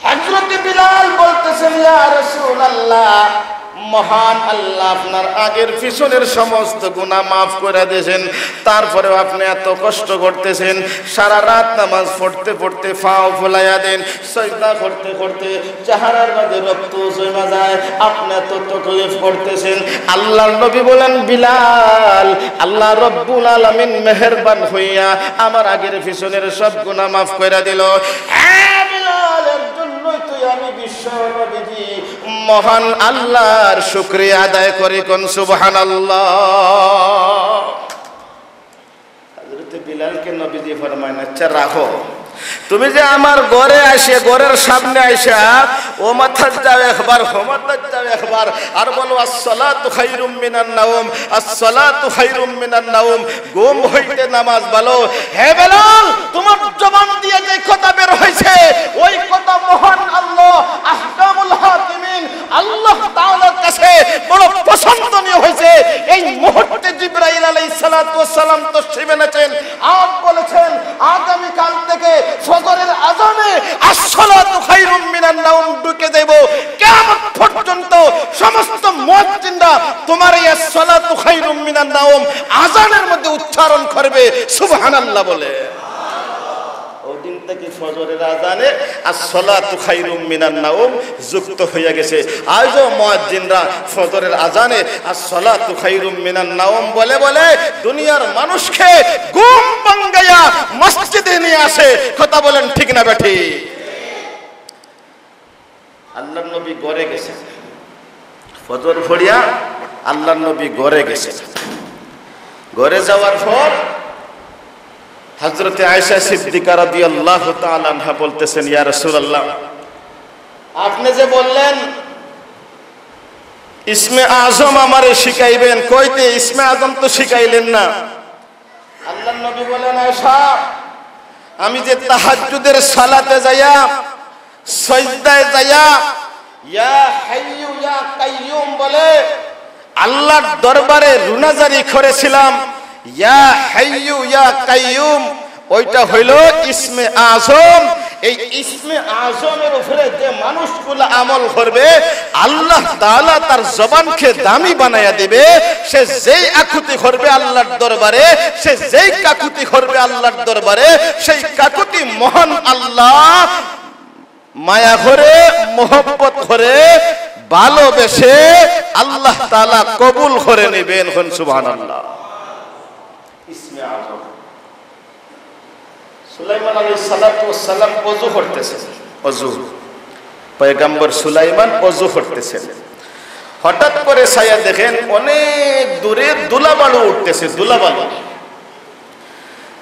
হযরতে বিলাল বলতেছেন, "ইয়া রাসূলুল্লাহ, মহান আল্লাহ আপনার আগের পিছনের সমস্ত গুনাহ মাফ করে দিয়েছেন, তারপরেও আপনি এত কষ্ট করতেছেন, সারা রাত নামাজ পড়তে পড়তে পাও ফুলাইয়া দেন, সজদা করতে করতে চেহারার মাঝে রক্ত জমা যায়, আপনি এত তকলিফ করতেছেন।" আল্লাহর নবী বলেন, "বিলাল, আল্লাহ রব্বুল আলামিন মেহেরবান হইয়া আমার আগের পিছনের সব গুনাহ মাফ করে দিল।" হ্যাঁ বিলাল, এর জন্যই তুই আমি বিশ্ব নবীজি মহান আল্লাহর শুকরিয়া আদায় করি। কোন সুবহানাল্লাহ। হযরতে বিলালকে নবীজি ফরমাইন, "আচ্ছা রাখো, তুমি যে আমার ঘরে আসে, ঘরের সামনে আইসা ও মাথার যাও একবার, ও মাথার যাও একবার, আর বলো, আসসালাতু খায়রুম মিনান নাওম, আসসালাতু খায়রুম মিনান নাওম, ঘুম হইতে নামাজ ভালো।" হে বেলাল, তোমার জবান দিয়ে যে কথা বের হয়েছে, ওই কথা মহান আল্লাহ আহকামুল হাকিমিন আল্লাহ তাআলার কাছে বড় পছন্দনীয় হয়েছে। এই মুহূর্তে জিব্রাইল আলাইহিস সালাতু ওয়াস সালাম তশরিফ এনেছেন, আর বলেছেন, আগামীকাল থেকে ফজরের আজানে আসসালাতু খায়রুম মিনান নাওম ঢুকে দেব। কিয়ামত পর্যন্ত সমস্ত মুয়াজ্জিনরা তোমার এই আসসালাতু খায়রুম মিনান নাওম আজানের মধ্যে উচ্চারণ করবে। সুবহানাল্লাহ বলে। ওই দিন থেকে ফজরের আজানে আসসালাতু খায়রুম মিনান নাওম যুক্ত হইয়া গেছে। আজও মুয়াজ্জিনরা ফজরের আজানে আসসালাতু খায়রুম মিনান নাওম বলে বলে দুনিয়ার মানুষকে ঘুম ভাঙ্গাইয়া মসজিদে নিয়ে আসে। কথা বলেন, ঠিক না বেঠিক? আল্লাহর নবী ঘরে গেছেন। ফজর পড়িয়া আল্লাহর নবী ঘরে গেছেন। ঘরে যাওয়ার পর হযরতে আয়েশা সিদ্দিকা রাদিয়াল্লাহু তাআলা আনহা বলতেছেন, "ইয়া রাসূলুল্লাহ, আপনি যে বললেন ইসমে আজম আমারে শিখাইবেন, কইতে ইসমে আজম তো শিখাইলেন না।" আল্লাহর নবী বলেন, "আয়েশা, আমি যে তাহাজ্জুদের সালাতে যাইয়া, সজদায় যাইয়া, ইয়া হাইয়ু ইয়া কাইয়ুম বলে আল্লাহর দরবারে রুনাজারি করেছিলাম, ইয়া হাইয়ু ইয়া কাইয়ুম, ওইটা হইল ইসমে আজম।" এই ইসমে আজমের উপরে যে মানুষগুলো আমল করবে, আল্লাহ তাআলা তার জবানকে দামি বানাইয়া দিবে। সে যেই আকুতি করবে আল্লাহর দরবারে, সে যেই কাকুতি করবে আল্লাহর দরবারে, সেই কাকুতি মহান আল্লাহ মায়া করে, মহব্বত করে, ভালোবেসে আল্লাহ তাআলা কবুল করে নেবেন। হন সুবহানাল্লাহ। ইসমে আজম। সুলাইমান আলাইহিস সালাতু ওয়াস সালাম অজু করতেছেন, অজু। পয়গম্বর সুলাইমান অজু করতেছেন। হঠাৎ করে চাইয়া দেখেন অনেক দূরে ধুলাবালু উঠতেছে, ধুলাবালু।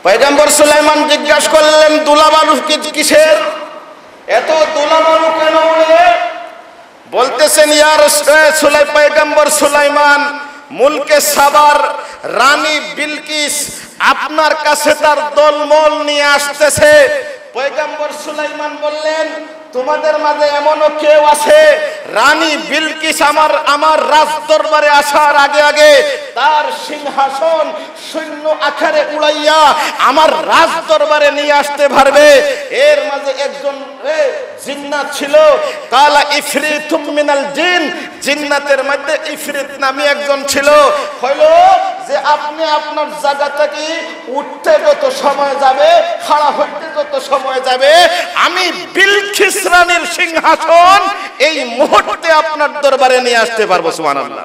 পয়গম্বর সুলাইমান জিজ্ঞাসা করলেন, "ধুলাবালু কি-, কিসের? এত ধুলাবালু কেন উড়ে?" বলতেছেন, "ইয়া রস-, এ সুলাই-, পয়গম্বর সুলাইমান, মুলকে সাবার রানী বিলকিস আপনার কাছে তার দলমল নিয়ে আসতেছে।" পয়গম্বর সুলাইমান বললেন, "তোমাদের মাঝে এমনও কেউ আছে, রানী বিলকিস আমার, আমার রাজদরবারে আসার আগে আগে তার সিংহাসন সৈন্য আকারে উড়াইয়া আমার রাজদরবারে নিয়ে আসতে পারবে?" এর মাঝে একজন, এ, জিন্নাত ছিল, কালা ইফরিতুম মিনাল জিন, জিন্নাতের মধ্যে ইফরিত নামে একজন ছিল। হইল যে আপনি আপনার জায়গা থেকে উঠতে যত সময় যাবে, খাড়া হইতে যত সময় যাবে, আমি বিলকিস রানীর সিংহাসন এই মুহূর্তে আপনার দরবারে নিয়ে আসতে পারবো। সুবহানাল্লাহ।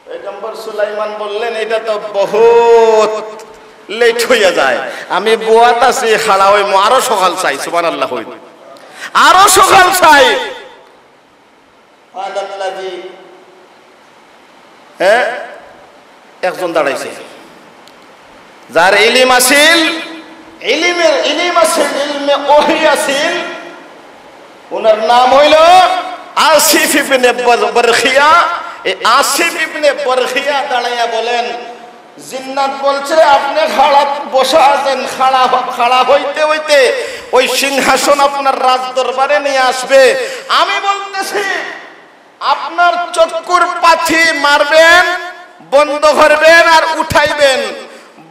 পয়গম্বর সুলাইমান বললেন, "এটা তো বহুত লেট হইয়া যায়, আমি বুয়াত আছি, খাড়া হইমু, আরো সকাল চাই।" সুবহানাল্লাহ হইল, আরো সকাল চাই। ফাদাল্লাজি, হ্যাঁ, একজন দাঁড়াইছে, যার ইলিম আছিল, ইলিমের ইলিম আছিল, ইলমে ওহী আছিল, ওনার নাম হইল আসিফ ইবনে বর-, বরখিয়া। এই আসিফ ইবনে বরখিয়া দাঁড়াইয়া বলেন, "জিন্নাত বলছে আপনি খাড়া, বসা আছেন, খাড়া হ-, খাড়া হইতে হইতে ওই সিংহাসন আপনার রাজদরবারে নিয়ে আসবে।" আমি বলতেছি, আপনার চক্ষুর পাথি মারবেন, বন্ধ করবেন আর উঠাইবেন।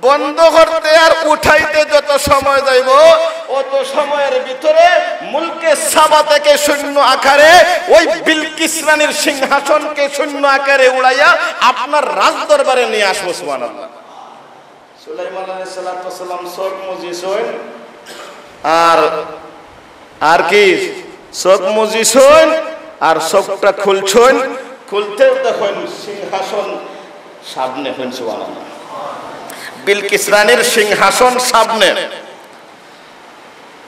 বন্ধ করতে আর উঠাইতে যত সময় যাইব, অত সময়ের ভিতরে মুলকে সাবা থেকে সৈন্য আকারে ওই বিলকিস রানীর সিংহাসনকে সৈন্য আকারে উড়াইয়া আপনার রাজদরবারে নিয়ে আসবো। সুবহানাল্লাহ। সুলাইমান আলাইহিস সালাতু ওয়াস সালাম চোখ মুজিছইন, আর, আর কি চোখ মুজিছইন, আর চোখটা খুলছইন, খুলতেউ দেখইন সিংহাসন সামনে। হইন সুবহানাল্লাহ। বিলকিস রানীর সিংহাসন সামনে।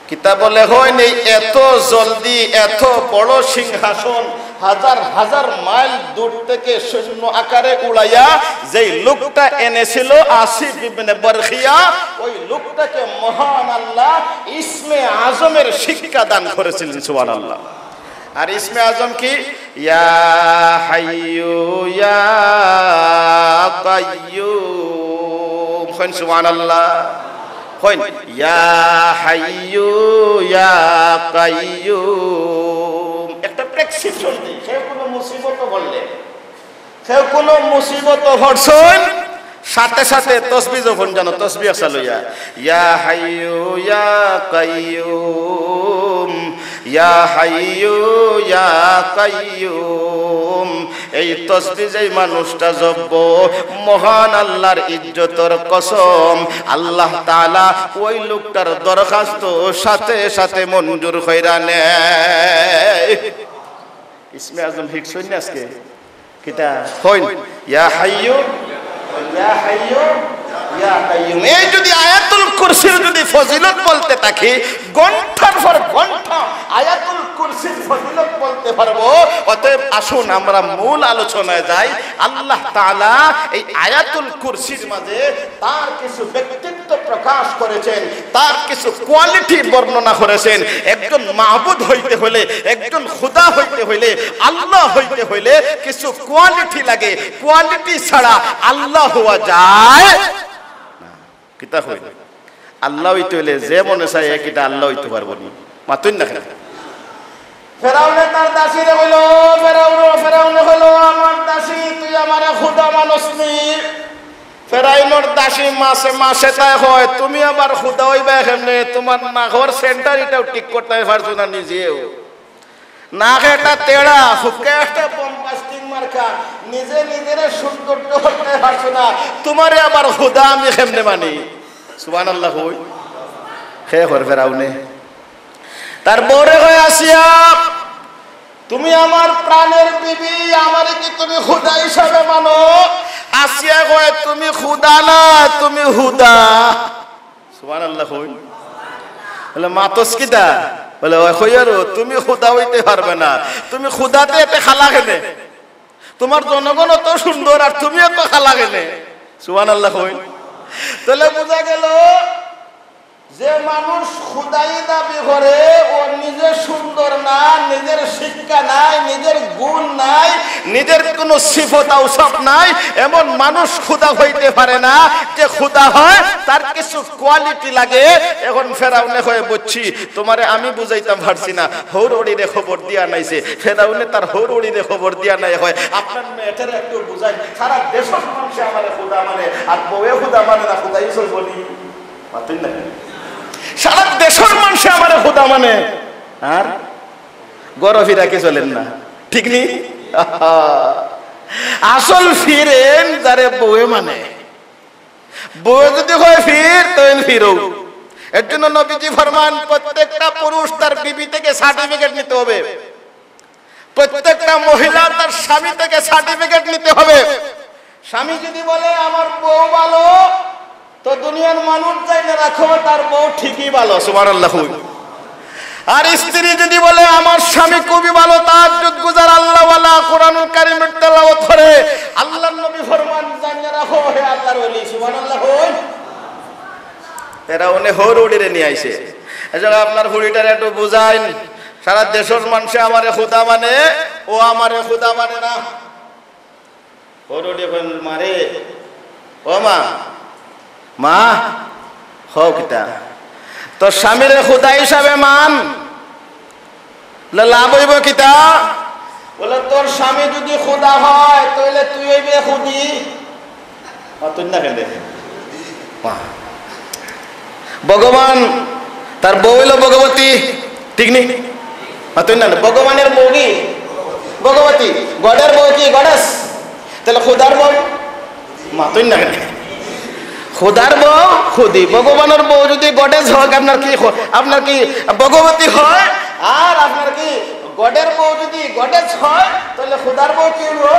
কিতাব লেখইন, এই এত জলদি, এত বড় সিংহাসন, হাজার হাজার মাইল দূর থেকে সৈন্য আকারে উড়াইয়া যেই লোকটা এনেছিল, আসিফ ইবনে বরখিয়া, ওই লোকটাকে মহান আল্লাহ ইসমে আজমের শিক্ষা দান করেছিলেন। সুবহানাল্লাহ। আর ইসমে আজম কি? ইয়া হাইয়ু ইয়া কাইয়ুম। কইন সুবহানাল্লাহ। কইন, ইয়া হাইয়ু ইয়া কাইয়ুম। একটা প্রেসক্রিপশন দেই, কেউ কোনো মুসিবত পড়লে, কেউ কোনো মুসিবত পড়ছইন, সাথে সাথে তসবি যখন জানো, তসবি আশা লইয়া, ইয়া হাইয়ু ইয়া কাইয়ুম, ইয়া হাইয়ু ইয়া কাইয়ুম। এই তসবি যেই মানুষটা জপবো, মহান আল্লাহর ইজ্জতর কসম, আল্লাহ তাআলা ওই লোকটার দরখাস্ত সাথে সাথে মঞ্জুর কইরা নেয়। ইসমে আজম হিকছইন না আজকে? কিতা? কইন, ইয়া হাইয়ু, ইয়া হাইয়ু। ইয়া কাইয়ুম। এই যদি আয়াতুল কুরসির যদি ফজিলত বলতে থাকি, ঘন্টার পর ঘন্টা আয়াতুল কুরসির ফজিলত বলতে পারবো। অতএব আসুন আমরা মূল আলোচনায় যাই। আল্লাহ তাআলা এই আয়াতুল কুরসির মাঝে তার কিছু ব্যক্তিত্ব প্রকাশ করেছেন, তার কিছু কোয়ালিটি বর্ণনা করেছেন। একজন মাবুদ হইতে হইলে, একজন খুদা হইতে হইলে, আল্লাহ হইতে হইলে কিছু কোয়ালিটি লাগে। কোয়ালিটি ছাড়া আল্লাহ হওয়া যায় না। কিতা কই? আল্লাহ হইতে হইলে যে মনে চায় এক ইটা আল্লাহ হইতে পারবো নি? মাতইন না কেনে? ফেরাউনে তার দাসীরে কইল, "ফেরাউন, ফেরাউনে কইল, 'আমার দাসী, তুই আমারে খুদা মানস নি?'" ফেরাউনর দাসী মাসে মাসে তাই কয়, "তুমি আবার খুদা হইবা কেমনে? তোমার নাকর সেন্টার ইটাও ঠিক করতে পারছো না নিজেও।" নাক একটা তেড়া, হুক্কা একটা বোম্বাস্টিং মার্কা, নিজে নিজেরে সৌন্দর্য করতে পারছো না, তোমারে আবার খুদা আমি কেমনে মানি? সুবহানাল্লাহ কই। হে কর ফেরাউনে। তার বউরে কয়, "আসিয়া, তুমি আমার প্রাণের বিবি, আমারে কি তুমি খুদা হিসাবে মানো?" আসিয়া কয়, "তুমি খুদা না, তুমি হুদা।" সুবহানাল্লাহ কই। বলে, "মাতস কিতা?" বলে, "ওই কই আরো, তুমি খুদা হইতে পারবে না, তুমি খুদাতে এত কালা কেনে? তোমার জনগণ অত সুন্দর আর তুমি এত কালা কেনে?" সুবহানাল্লাহ কই। তাহলে বুঝা গেল যে মানুষ খুদাই দাবি করে, ও নিজে সুন্দর না, নিজের শিক্ষা নাই, নিজের গুণ নাই, নিজের কোনো সিফত আওসাফ নাই, এমন মানুষ খুদা হইতে পারে না। যে খুদা হয়, তার কিছু কোয়ালিটি লাগে। এখন ফেরাউনে কয়, "বুঝছি, তোমারে আমি বুঝাইতাম পারছি না, হউর ওড়িরে খবর দিয়া নাইছে।" ফেরাউনে তার হউর ওড়িরে খবর দিয়া নাই, কয়, "আপনার মেয়েটারে একটু বুঝাই, সারা দেশর মানুষে আমারে খুদা মানে, আর বউয়ে খুদা মানে না, খুদাই চলবো নি?" মাতইন না। সারা দেশর মানুষে আমারে খুদা মানে, আর ঘরো ফিরা কি চলেন না, ঠিক নি? আসল ফির এন যারে বউয়ে মানে। বউয়ে যদি কয় ফির, তো এন ফিরও। এর জন্য নবীজি ফরমান, প্রত্যেকটা পুরুষ তার বিবি থেকে সার্টিফিকেট নিতে হবে। প্রত্যেকটা মহিলা তার স্বামী থেকে সার্টিফিকেট নিতে হবে। স্বামী যদি বলে, "আমার বউ ভালো", তো দুনিয়ার মানুষ জাইনা রাখো, তার বউ ঠিকই ভালো। সুবহানাল্লাহ। আর স্ত্রী যদি বলে, "আমার স্বামী খুবই ভালো, তাহাজ্জুদ গুজার, আল্লাহওয়ালা, কোরআনুল কারীমের তেলাওয়াত করে", আল্লাহর নবী ফরমান, জাইনা রাখো, হে আল্লাহর ওলি। সুবহানাল্লাহ। এরা উনি হউর ওড়িরে নিয়া আইছে। এই জন্য আপনার ফুড়িটারে একটু বুঝাইন, সারা দেশর মানুষে আমারে খুদা মানে, ও আমারে খুদা মানে না। হউর ওড়িয়ে কইন, "মারে, ও মা, মা, কও কিতা? তোর স্বামীরে খুদা হিসাবে মান, লা-, লাভ অইবো কিতা?" বলে, "তোর স্বামী যদি খুদা হয়, তাইলে তুই অইবে খুদি।" মাতইন না কেনে? বাহ। ভগবান, তার বউ অইলো ভগবতী, ঠিক নি? মাতইন না, ভগবানের বউ কি? ভগবতী। গডের বউ কি? গডেস। তাহলে খুদার বউ? মাতইন না কেনে? খুদার বউ খুদি। ভগবানের বউ যদি গডেস হয়, আপনার কি খ-, আপনার কি ভগবতী হয়? আর আপনার কি গডের বউ যদি গডেস হয়, তাহলে খুদার বউ কি অইবো?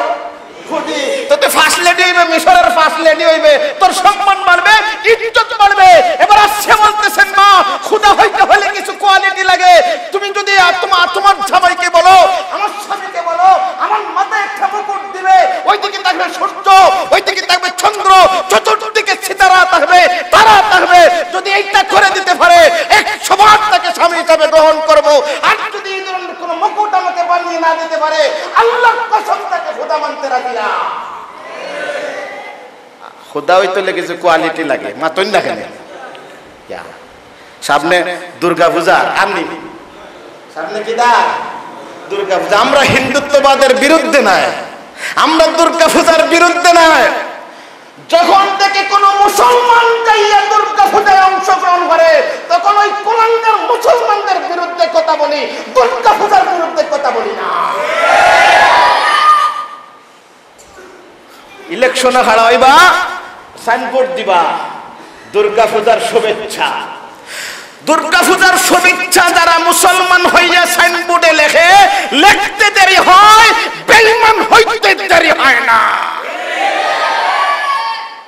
খুদি। তো তুই ফার্স্ট লেডি অইবে, মিশরের ফার্স্ট লেডি অইবে, তোর সম্মান বাড়বে, ইজ্জত বাড়বে। এবার আসিয়া বলতেছেন, "মা, খুদা হইতে হলে কিছু কোয়ালিটি লাগে। তুমি যদি আর তোমার, তোমার জামাইকে বলো, আমার স্বামীকে বলো, আমার মাথায় একটা মুকুট দিবে, ওইদিকে থাকবে সূর্য, ওইদিকে থাকবে চন্দ্র, চতুর্দিকে সিতারা থাকবে, তারা থাকবে। যদি এইটা করে দিতে পারে, একশো বার তাকে স্বামী হিসাবে গ্রহণ করব। আর যদি এই ধরনের কোনো মুকুট আমাকে বানিয়ে না দিতে পারে, আল্লাহর কসম, তাকে খুদা মানতে রাজি না।" খুদা হইতে হলে কিছু কোয়ালিটি লাগে, মাতইন না কেনে? ইয়া। সামনে দুর্গা পূজা, আর নি? সামনে কিতা? দুর্গা পূজা। আমরা হিন্দুত্ববাদের বিরুদ্ধে নায়, আমরা দুর্গা পূজার বিরুদ্ধে নায়। যখন থেকে কোনো মুসলমান যাইয়া দুর্গা পূজায় অংশগ্রহণ করে, তখন ওই কুলাঙ্গার মুসলমানদের বিরুদ্ধে কথা বলি, দুর্গা পূজার বিরুদ্ধে কথা বলি না। ইলেকশনে খাড়া অইবা, সাইনবোর্ড দিবা, "দুর্গা পূজার শুভেচ্ছা।" দুর্গা পূজার শুভেচ্ছা যারা মুসলমান হইয়া সাইনবোর্ডে লেখে, লেখতে দেরি হয়, বেঈমান হইতে দেরি হয় না।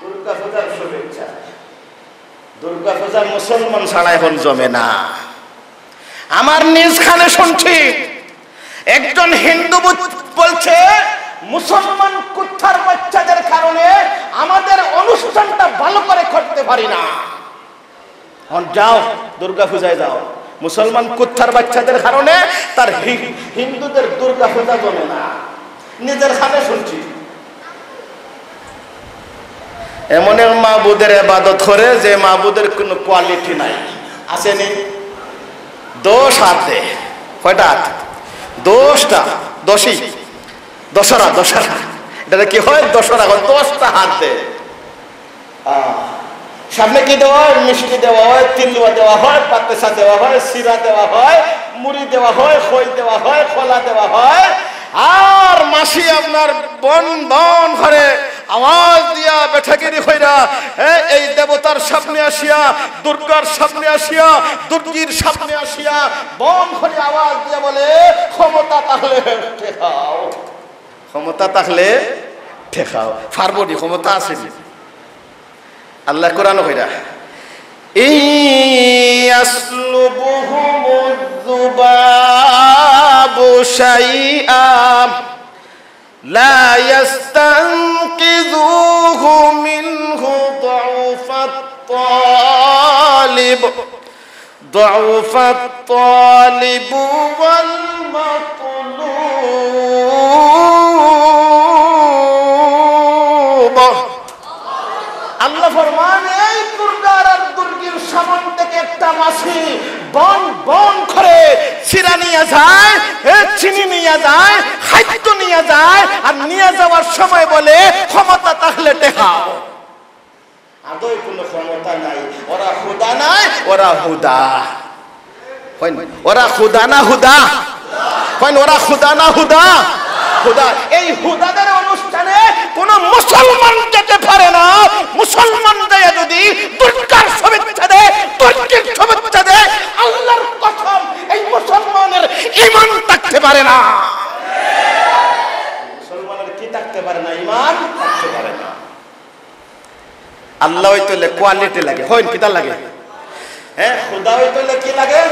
দুর্গা পূজার শুভেচ্ছা। মুসলমান ছাড়া এখন জমে না। আমার নিজ কানে শুনছি, একজন হিন্দু বুত-, বলছে, "মুসলমান কুত্তার বাচ্চাদের কারণে আমাদের অনুষ্ঠানটা ভালো করে করতে পারি না।" এখন যাও, দুর্গা পূজায় যাও, মুসলমান কুত্তার বাচ্চাদের কারণে তার হি-, হিন্দুদের দুর্গা পূজা জমে না। নিজের কানে শুনছি। এমন এক মাবুদের ইবাদত করে যে মাবুদের কোনো কোয়ালিটি নাই, আছে নি? দশ হাত দে। কয়টা হাত? দশটা। দশই, দশরা, দশরা। এটারে কি হয়? দশরা হয়, দশটা হাত দে। আহ, সামনে কি দেওয়া হয়? মিষ্টি দেওয়া হয়, তিলুয়া দেওয়া হয়, পাতেসা দেওয়া হয়, সিরা দেওয়া হয়, মুড়ি দেওয়া হয়, খই দেওয়া হয়, কলা দেওয়া হয়। আর মাসি আপনার বন বন করে আওয়াজ দিয়া বেঠাগিরি কইরা, হ্যাঁ, এই দেবতার সামনে আসিয়া, দুর্গার সামনে আসিয়া, দুর্গির সামনে আসিয়া বন করে আওয়াজ দিয়া বলে, "ক্ষমতা থাকলে ঠেকাও, ক্ষমতা থাকলে ঠেকাও।" পারবো নি? ক্ষমতা আছে নি? আল্লায় কোরআনো কইরা, "ইন ইয়াসলুবহুমুয যুবাবু শাইআ লা ইয়াস্তানকিযুহু মিনহু দুইফাত তালিব, দুইফাত তালিবু ওয়াল মাতলুব।" আল্লায় ফরমান, এই দুর্গার আর দুর্গির সামন থেকে একটা মাছি বন বন করে সিরা নিয়া যায়, এ, চিনি নিয়া যায়, খাদ্য নিয়া যায়, আর নিয়া যাওয়ার সময় বলে, "ক্ষমতা থাকলে ঠেকাও।" আদৌ কোনো ক্ষমতা নাই। ওরা খুদা নায়, ওরা হুদা। কইন, ওরা খুদা না হুদা? কইন, ওরা খুদা না হুদা? হুদা। এই হুদাদের অনুষ্ঠানে কোনো মুসলমান যেতে পারে না। মুসলমান যায় যদি দুর্গার শুভেচ্ছা দেয়, দুর্গির শুভেচ্ছা দেয়, আল্লাহর কসম, এই মুসলমানের ঈমান থাকতে পারে না। মুসলমানের কি থাকতে পারে না? ঈমান থাকতে পারে না। আল্লাহ অইতে অইলে কোয়ালিটি লাগে। কইন, কিতা লাগে? হ্যাঁ, খুদা অইতে অইলে কি লাগে?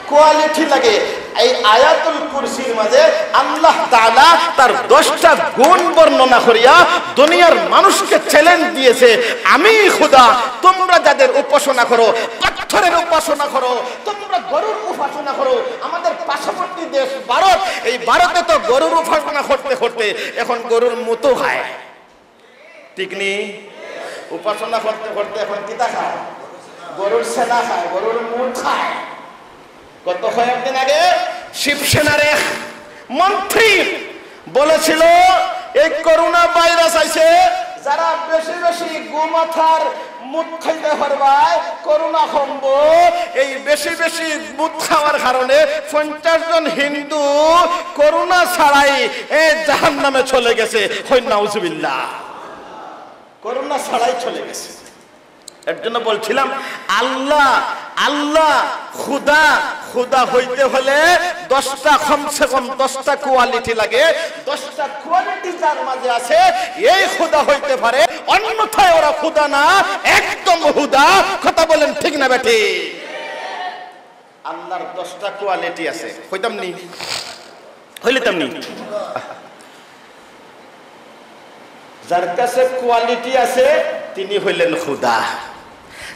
কোয়ালিটি লাগে। এই আয়াতুল কুরসির মাঝে আল্লাহ তাআলা তার দশটা গুণ বর্ণনা করিয়া দুনিয়ার মানুষকে চ্যালেঞ্জ দিয়েছে, "আমি খুদা, তোমরা যাদের উপাসনা করো, পাথরের উপাসনা করো, তোমরা গরুর উপাসনা করো।" আমাদের পার্শ্ববর্তী দেশ ভারত, এই ভারতে তো গরুর উপাসনা করতে করতে এখন গরুর মুতও খায়। ঠিক নি? উপাসনা করতে করতে এখন কিতা খায়? গরুর সেনা খায়, গরুর মুত খায়। গত কয়েকদিন আগে শিবসেনার এক মন্ত্রী বলেছিল, এই করোনা ভাইরাস আইছে, যারা বেশি বেশি গোমাতার মুত খাইতে পারবায়, করোনা কমবো। এই বেশি বেশি মুত খাওয়ার কারণে পঞ্চাশ জন হিন্দু করোনা ছাড়াই এ জাহান্নামে চলে গেছে। কইন নাউজুবিল্লাহ। করোনা ছাড়াই চলে গেছে। এর জন্য বলছিলাম, আল্লাহ, আল্লাহ, খুদা, খুদা হইতে হলে দশটা, কমসে কম দশটা কোয়ালিটি লাগে। দশটা কোয়ালিটি যার মাঝে আছে, এই খুদা হইতে পারে, অন্যথায় ওরা খুদা না, একদম হুদা। কথা বলেন, ঠিক না বেঠিক? আল্লাহর দশটা কোয়ালিটি আছে, কইতাম নি? কইলিতাম নি? যার কাছে কোয়ালিটি আছে, তিনি হইলেন খুদা।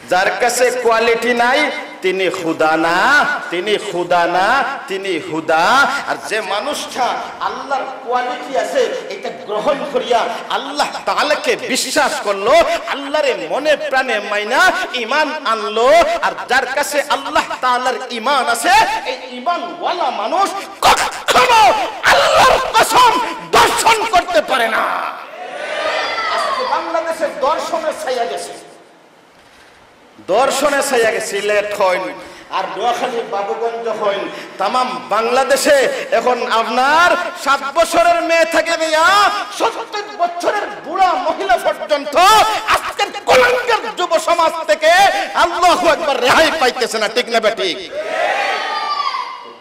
যার কাছে কোয়ালিটি নাই, তিনি খুদা না, তিনি খুদা না, তিনি হুদা। আর যে মানুষটা আল্লাহর কোয়ালিটি আছে, এটা গ্রহণ করিয়া আল্লাহ তাআলাকে বিশ্বাস করলো, আল্লাহরে মনে প্রাণে মাইনা ঈমান আনলো, আর যার কাছে আল্লাহ তাআলার ঈমান আছে, এই ঈমানওয়ালা মানুষ কখনো আল্লাহর কসম দর্শন করতে পারে না। আজকে বাংলাদেশে দর্শনে ছাইয়া গেছে, দর্শনে ছাইয়া গেছে। সিলেট কইন, আর নোয়াখালী বাবুগঞ্জ কইন, তামাম বাংলাদেশে এখন আপনার সাত বছরের মেয়ে থেকে নিয়া সত্তর বছরের বুড়া মহিলা পর্যন্ত আজকের কুলাঙ্গার যুব সমাজ থেকে, আল্লাহু আকবার, রেহাই পাইতেছে না, ঠিক না বেঠিক?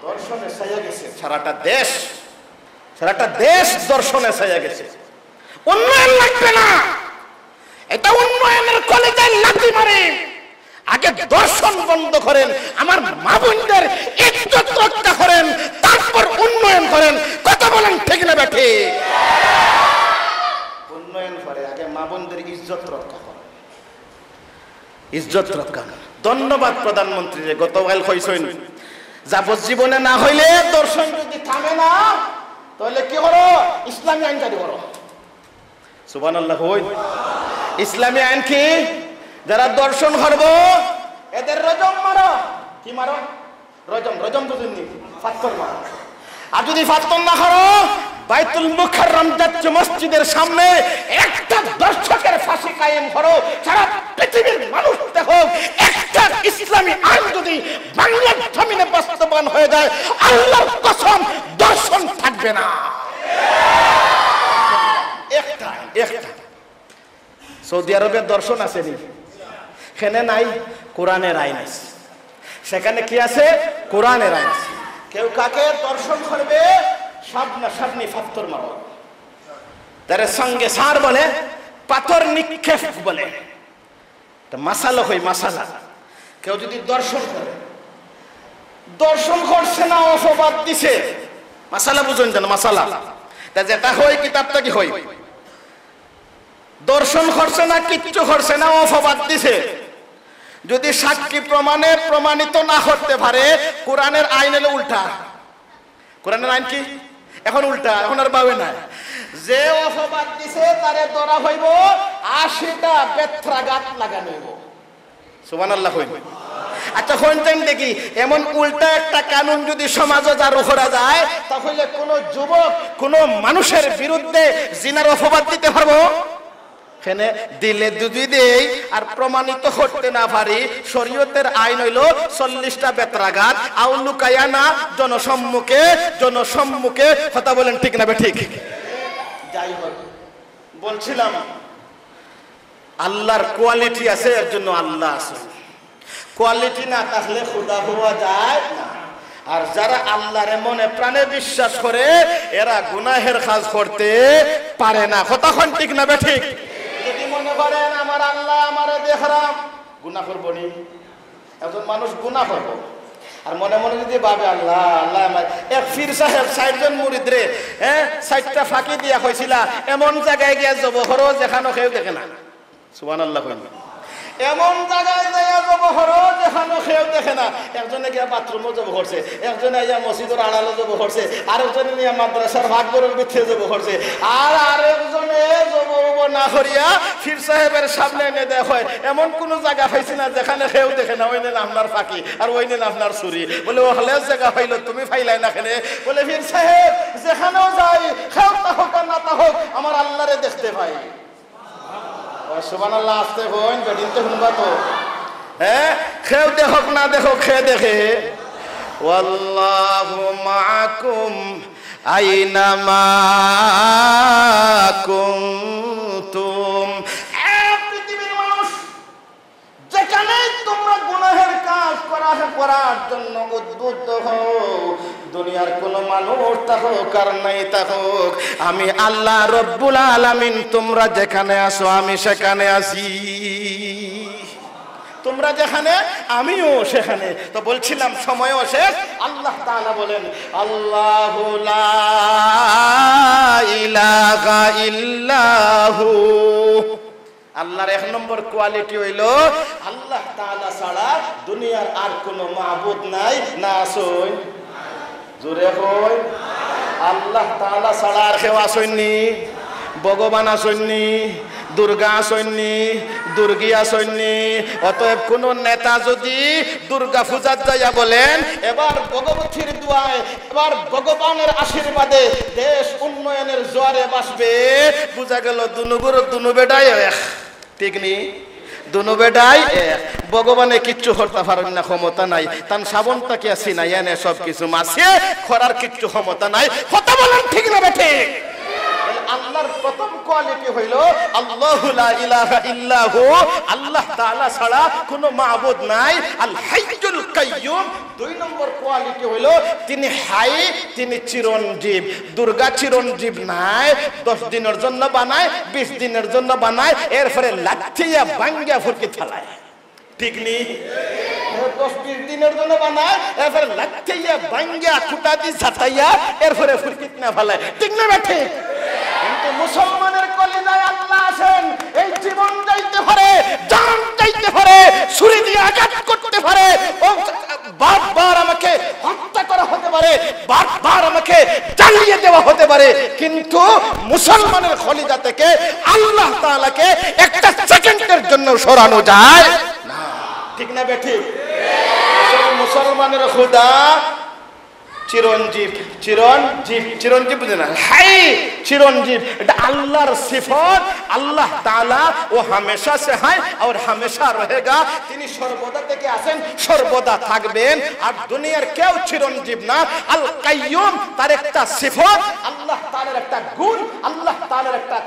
দর্শনে ছাইয়া গেছে সারাটা দেশ, সারাটা দেশ দর্শনে ছাইয়া গেছে। উন্নয়ন লাগবে না, এটা উন্নয়নের কলিজায় লাথি মারে। আগে দর্শন বন্ধ করেন, আমার মা বোনদের ইজ্জত রক্ষা করেন, তারপর উন্নয়ন করেন। কথা বলেন, ঠিক না বেঠিক? উন্নয়ন করে আগে মা বোনদের ইজ্জত রক্ষা করেন, ইজ্জত রক্ষা। ধন্যবাদ প্রধানমন্ত্রীরে, গতকাল কইছইন, যাবজ্জীবনে না হইলে দর্শন যদি থামে না, তাহলে কি করো? ইসলামী আইন জারি করো। সুবহানাল্লাহ কই। ইসলামী আইন কি? যারা দর্শন করবো, এদের রজম মারো। কি মারো? রজম, রজম বুঝেননি? পাথর মারো। আর যদি পাথর না করো, বাইতুল মুকাররম জাতীয় মসজিদের সামনে একটা দর্শকের ফাঁসি কায়েম করো। সারা পৃথিবীর মানুষ দেখো, একটা ইসলামী আইন যদি বাংলার জমিনে বাস্তবায়ন হয়ে যায়, আল্লাহর কসম, দর্শন থাকবে না। একটা, একটা। সৌদি আরবে দর্শন আছে নি? কেনে নাই? কোরআনের আইন আছে। সেখানে কি আছে? কোরআনের আইন আছে। কেউ কাকে দর্শন করবে, সামনা সামনি পাথর মারো। তারে সঙ্গে সার বলে, পাথর নিক্ষেপ বলে। তা মাসালা কই, মাসালা। কেউ যদি দর্শন করে, দর্শন করছে না, অপবাদ দিছে, মাসালা বুঝইন যেন, মাসালা। তা যেটা হয়, কিতাব থাকি হয়, দর্শন করছে না, কিচ্ছু করছে না, অপবাদ দিছে। যদি সাক্ষী প্রমাণে প্রমাণিত না করতে পারে, কোরআনের আইন হলো উল্টা। কোরআনের আইন কি? এখন উল্টা, এখন আর বাউে নাই। যে অপবাদ দিছে, তারে ধরা হইব, আশিটা বেত্রাঘাত লাগানো হইব। সুবহানাল্লাহ কইন। আচ্ছা, কইন তাইন দেখি, এমন উল্টা একটা কানুন যদি সমাজে জারি করা যায়, তাহলে কোনো যুবক কোনো মানুষের বিরুদ্ধে জিনার অপবাদ দিতে পারবো? কেনে দিলে যদি দেই আর প্রমাণিত করতে না পারি, শরীয়তের আইন হইল চল্লিশটা বেত্রাঘাত, আউ লুকাইয়া না, জনসম্মুখে, জনসম্মুখে। কথা বলেন, ঠিক না বেঠিক? যাই হোক, বলছিলাম, আল্লাহর কোয়ালিটি আছে, এর জন্য আল্লাহ আছে। কোয়ালিটি না থাকলে খুদা হওয়া যায় না। আর যারা আল্লাহরে মনে প্রাণে বিশ্বাস করে, এরা গুনাহের কাজ করতে পারে না। কথা কইন, ঠিক না বেঠিক? যদি মনে করেন, "আমার আল্লাহ আমারে দেখরাম", গুনাহ করবো নি? একজন মানুষ গুনাহ করবো, আর মনে মনে যদি ভাবে, "আল্লাহ, আল্লাহ, আমার এক পীর সাহেব চারজন মুরিদরে, হ্যাঁ, চারটা ফাঁকি দিয়া কইছিলা, এমন জায়গায় গিয়া জব করো, যেখানো কেউ দেখে না।" সুবহানাল্লাহ কইন। এমন জায়গায় যাইয়া জব করো, যেখানো কেউ দেখে না। একজনে গিয়া বাথরুমো জব করছে, একজনে আইয়া মসজিদর আড়ালো জব করছে, আরেকজনে নিয়া মাদ্রাসার পাকঘরর ভিতরে জব করছে, আর আরেকজনে জব উব না করিয়া পীর সাহেবের সামনে এনে দেয়, "এমন কোনো জায়গা পাইছি না, যেখানে কেউ দেখে না, ওইনে না আপনার ফাঁকি, আর ওইনে না আপনার চুরি।" বলে, "ও হলে জায়গা পাইলো, তুমি পাইলাই না কেনে?" বলে, "পীর সাহেব, যেখানেও যাই, কেউ থাকুক আর না থাকুক, আমার আল্লাহরে দেখতে পাই।" ও সুবহানাল্লাহ, আস্তে কইন, বেটিন্তে হুনবা তো। হ্যাঁ, কেউ দেখুক না দেখুক, কে দেখে? "ওয়াল্লাহু মাআকুম আইনা মা কুনতুম।" এ পৃথিবীর মানুষ, যেখানেই তোমরা গুনাহের কাজ করা, করার জন্য উদ্বুদ্ধ হও, দুনিয়ার কোনো মানুষ থাকুক আর নাই থাকুক, আমি আল্লাহ রব্বুল আলামিন তোমরা যেখানে আছো, আমি সেখানে আছি। তোমরা যেখানে, আমিও সেখানে। তো বলছিলাম, সময়ও শেষ। আল্লাহ তাআলা বলেন, "আল্লাহু লা ইলাহা ইল্লাহু।" আল্লাহর এক নম্বর কোয়ালিটি হইল, আল্লাহ তাআলা ছাড়া দুনিয়ার আর কোনো মাবুদ নাই, না আছইন? জোরে কইন, আল্লাহ তাআলা ছাড়া আর কেউ আছইন নি? ভগবান আছইন নি? দুর্গা আছইন নি? দুর্গী আছইন নি? অতএব কোনো নেতা যদি দুর্গা পূজাত যাইয়া বলেন, "এবার ভগবতীর দোয়ায়, এবার ভগবানের আশীর্বাদে দেশ উন্নয়নের জোয়ারে ভাসবে", বুঝা গেল দুনুগুর দুনু বেটাই এক। ঠিক নি? দুনু বেটাই এক। ভগবানে কিচ্ছু করতা পারইন না, ক্ষমতা নাই। তান সাবন তাকিয়া সিনাইয়া নে সব কিছু মাসিয়ে করার কিচ্ছু ক্ষমতা নাই। কথা বলেন, ঠিক না বেঠিক? তাহলে আল্লাহর প্রথম কোয়ালিটি হইল, "আল্লাহু লা ইলাহা ইল্লাহু", আল্লাহ তাআলা ছাড়া কোনো মাবুদ নাই, আল হাইয়ুল কাইয়ুম। দুই নম্বর কোয়ালিটি হইল, তিনি হাই, তিনি চিরঞ্জীব। দুর্গা চিরঞ্জীব নায়, দশ দিনের জন্য বানায়, বিশ দিনের জন্য বানায়, এরপরে লাথিয়া ভাঙ্গিয়া ফুরকি ফালায়। ঠিক নি? দশ বিশ দিনর জন্য বানায়, এরপরে লাত্থাইয়া, ভাঙ্গিয়া, খুটা দি ঝাঁটাইয়া, এরপরে ফুরকিত না ফালায়। ঠিক না বেঠিক? কিন্তু মুসলমানের কলিজায় আল্লাহ আছেন। এই জীবন যাইতে পারে, জান যাইতে পারে, ছুরি দিয়ে আঘাত করতে পারে, ও বারবার আমাকে হত্যা করা হতে পারে, বারবার আমাকে জ্বালিয়ে দেওয়া হতে পারে, কিন্তু মুসলমানের কলিজা থেকে আল্লাহ তাআলাকে একটা সেকেন্ডের জন্য সরানো যায় না। ঠিক না বেঠিক? আসলে মুসলমানের খুদা চিরঞ্জীব, চিরঞ্জীব, চিরঞ্জীব বুঝে না? হাই চিরঞ্জীব, এটা আল্লাহর সিফত। আল্লাহ তাআলা ও হামেশা সে হায় আর হামেশা রহেগা। তিনি সর্বদা থেকে আছেন, সর্বদা থাকবেন। আর দুনিয়ার কেউ চিরঞ্জীব না। আল কাইয়ুম তার একটা সিফত, আল্লাহ তাআলার একটা গুণ, আল্লাহ তাআলার একটা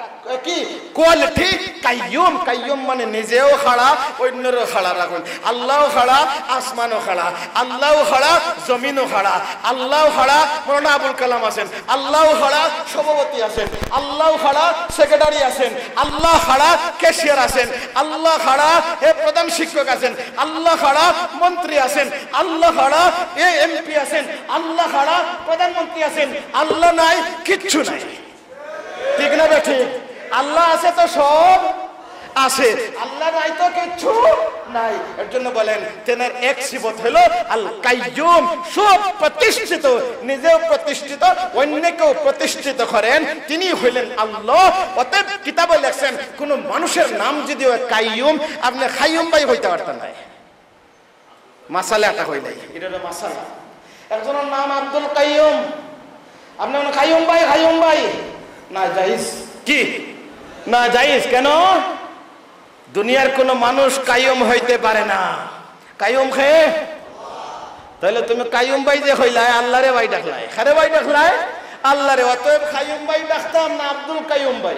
কি কোয়ালিটি? কাইয়ুম। কাইয়ুম মানে নিজেও খাড়া, অন্যরও খাড়া রাখুন। আল্লাহও খাড়া, আসমানও খাড়া, আল্লাহও খাড়া, জমিনও খাড়া, আল্লাহও খাড়া, মৌলানা আবুল কালাম আছেন, আল্লাহও খাড়া, সভাপতি আছেন, আল্লাহও খাড়া, সেক্রেটারি আছেন, আল্লাহ খাড়া, ক্যাশিয়ার আছেন, আল্লাহ খাড়া, হে প্রধান শিক্ষক আছেন, আল্লাহ খাড়া, মন্ত্রী আছেন, আল্লাহ খাড়া, এ এমপি আছেন, আল্লাহ খাড়া, প্রধানমন্ত্রী আছেন। আল্লাহ নাই, কিচ্ছু নাই। ঠিক না বেঠিক? আল্লাহ আছে তো সব আছে, আল্লাহ নাই তো কিচ্ছু নাই। এর জন্য বলেন, তেনার এক সিফত হলো আল কাইয়ুম, সব প্রতিষ্ঠিত, নিজেও প্রতিষ্ঠিত, অন্যকেও প্রতিষ্ঠিত করেন, তিনি হইলেন আল্লাহ। অতএব কিতাবে লেখছেন, কোনো মানুষের নাম যদি হয় কাইয়ুম, আপনি কাইয়ুম ভাই হইতে পারতেন না। মাসালা এটা হইলাই, এটা হলো মাসালা। একজনের নাম আব্দুল কাইয়ুম, আপনি বলেন, "কাইয়ুম ভাই, কাইয়ুম ভাই।" না জায়েজ। কি? না জায়েজ। কেন? দুনিয়ার কোনো মানুষ কাইয়ুম হইতে পারে না। কাইয়ুম খে? তাহলে তুমি কাইয়ুম ভাই যে হইলায়, আল্লাহরে ভাই ডাকলায়। কারে ভাই ডাকলায়? আল্লাহরে। অতএব কাইয়ুম ভাই ডাকতাম না, আব্দুল কাইয়ুম ভাই।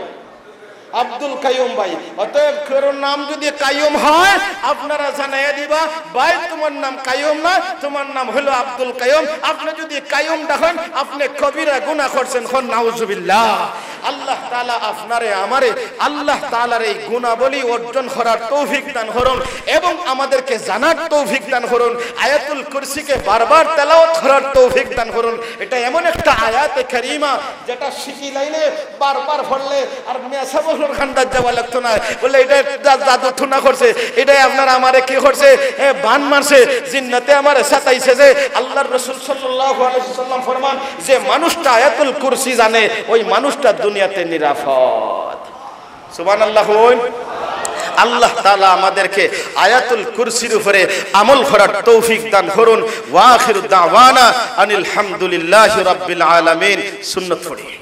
আব্দুল কাইয়ুম ভাই। অতএব কারোর নাম যদি কাইয়ুম হয়, আপনারা জানাইয়া দিবা, "ভাই, তোমার নাম কাইয়ুম না, তোমার নাম হলো আব্দুল কাইয়ুম।" আপনি যদি কাইয়ুম ডাকেন, আপনি কবিরা গুনাহ করছেন, কন নাউজুবিল্লাহ। আল্লাহ তাআলা আপনারে আমারে আল্লাহ তাআলার এই গুণাবলী অর্জন করার তৌফিক দান করুন এবং আমাদেরকে জানার তৌফিক দান করুন। আয়াতুল কুরসিকে বারবার তেলাওয়াত করার তৌফিক দান করুন। এটা এমন একটা আয়াতে কারিমা, যেটা শিখি লাইলে বারবার পড়লে আর মেসাবর খান্দার যাওয়া লাগতো না। বলে, "এটা জা-, জাদু টুনা করছে, এটাই আপনার আমারে কি করছে, এ, বান মারছে, জিন্নাতে আমারে সাতাইছে।" যে আল্লাহর রাসূল সাল্লাল্লাহু আলাইহি ওয়াসাল্লাম ফরমান, "যে মানুষটা আয়াতুল কুরসি জানে, ওই মানুষটা দুনিয়াতে নিরাপদ।" সুবহানাল্লাহ কইন। আল্লাহ তাআলা আমাদেরকে আয়াতুল কুরসির উপরে আমল করার তৌফিক দান করুন। ওয়া আখিরু দাওয়ানা আনিল হামদুলিল্লাহি রাব্বিল আলামিন। সুন্নত পড়ি।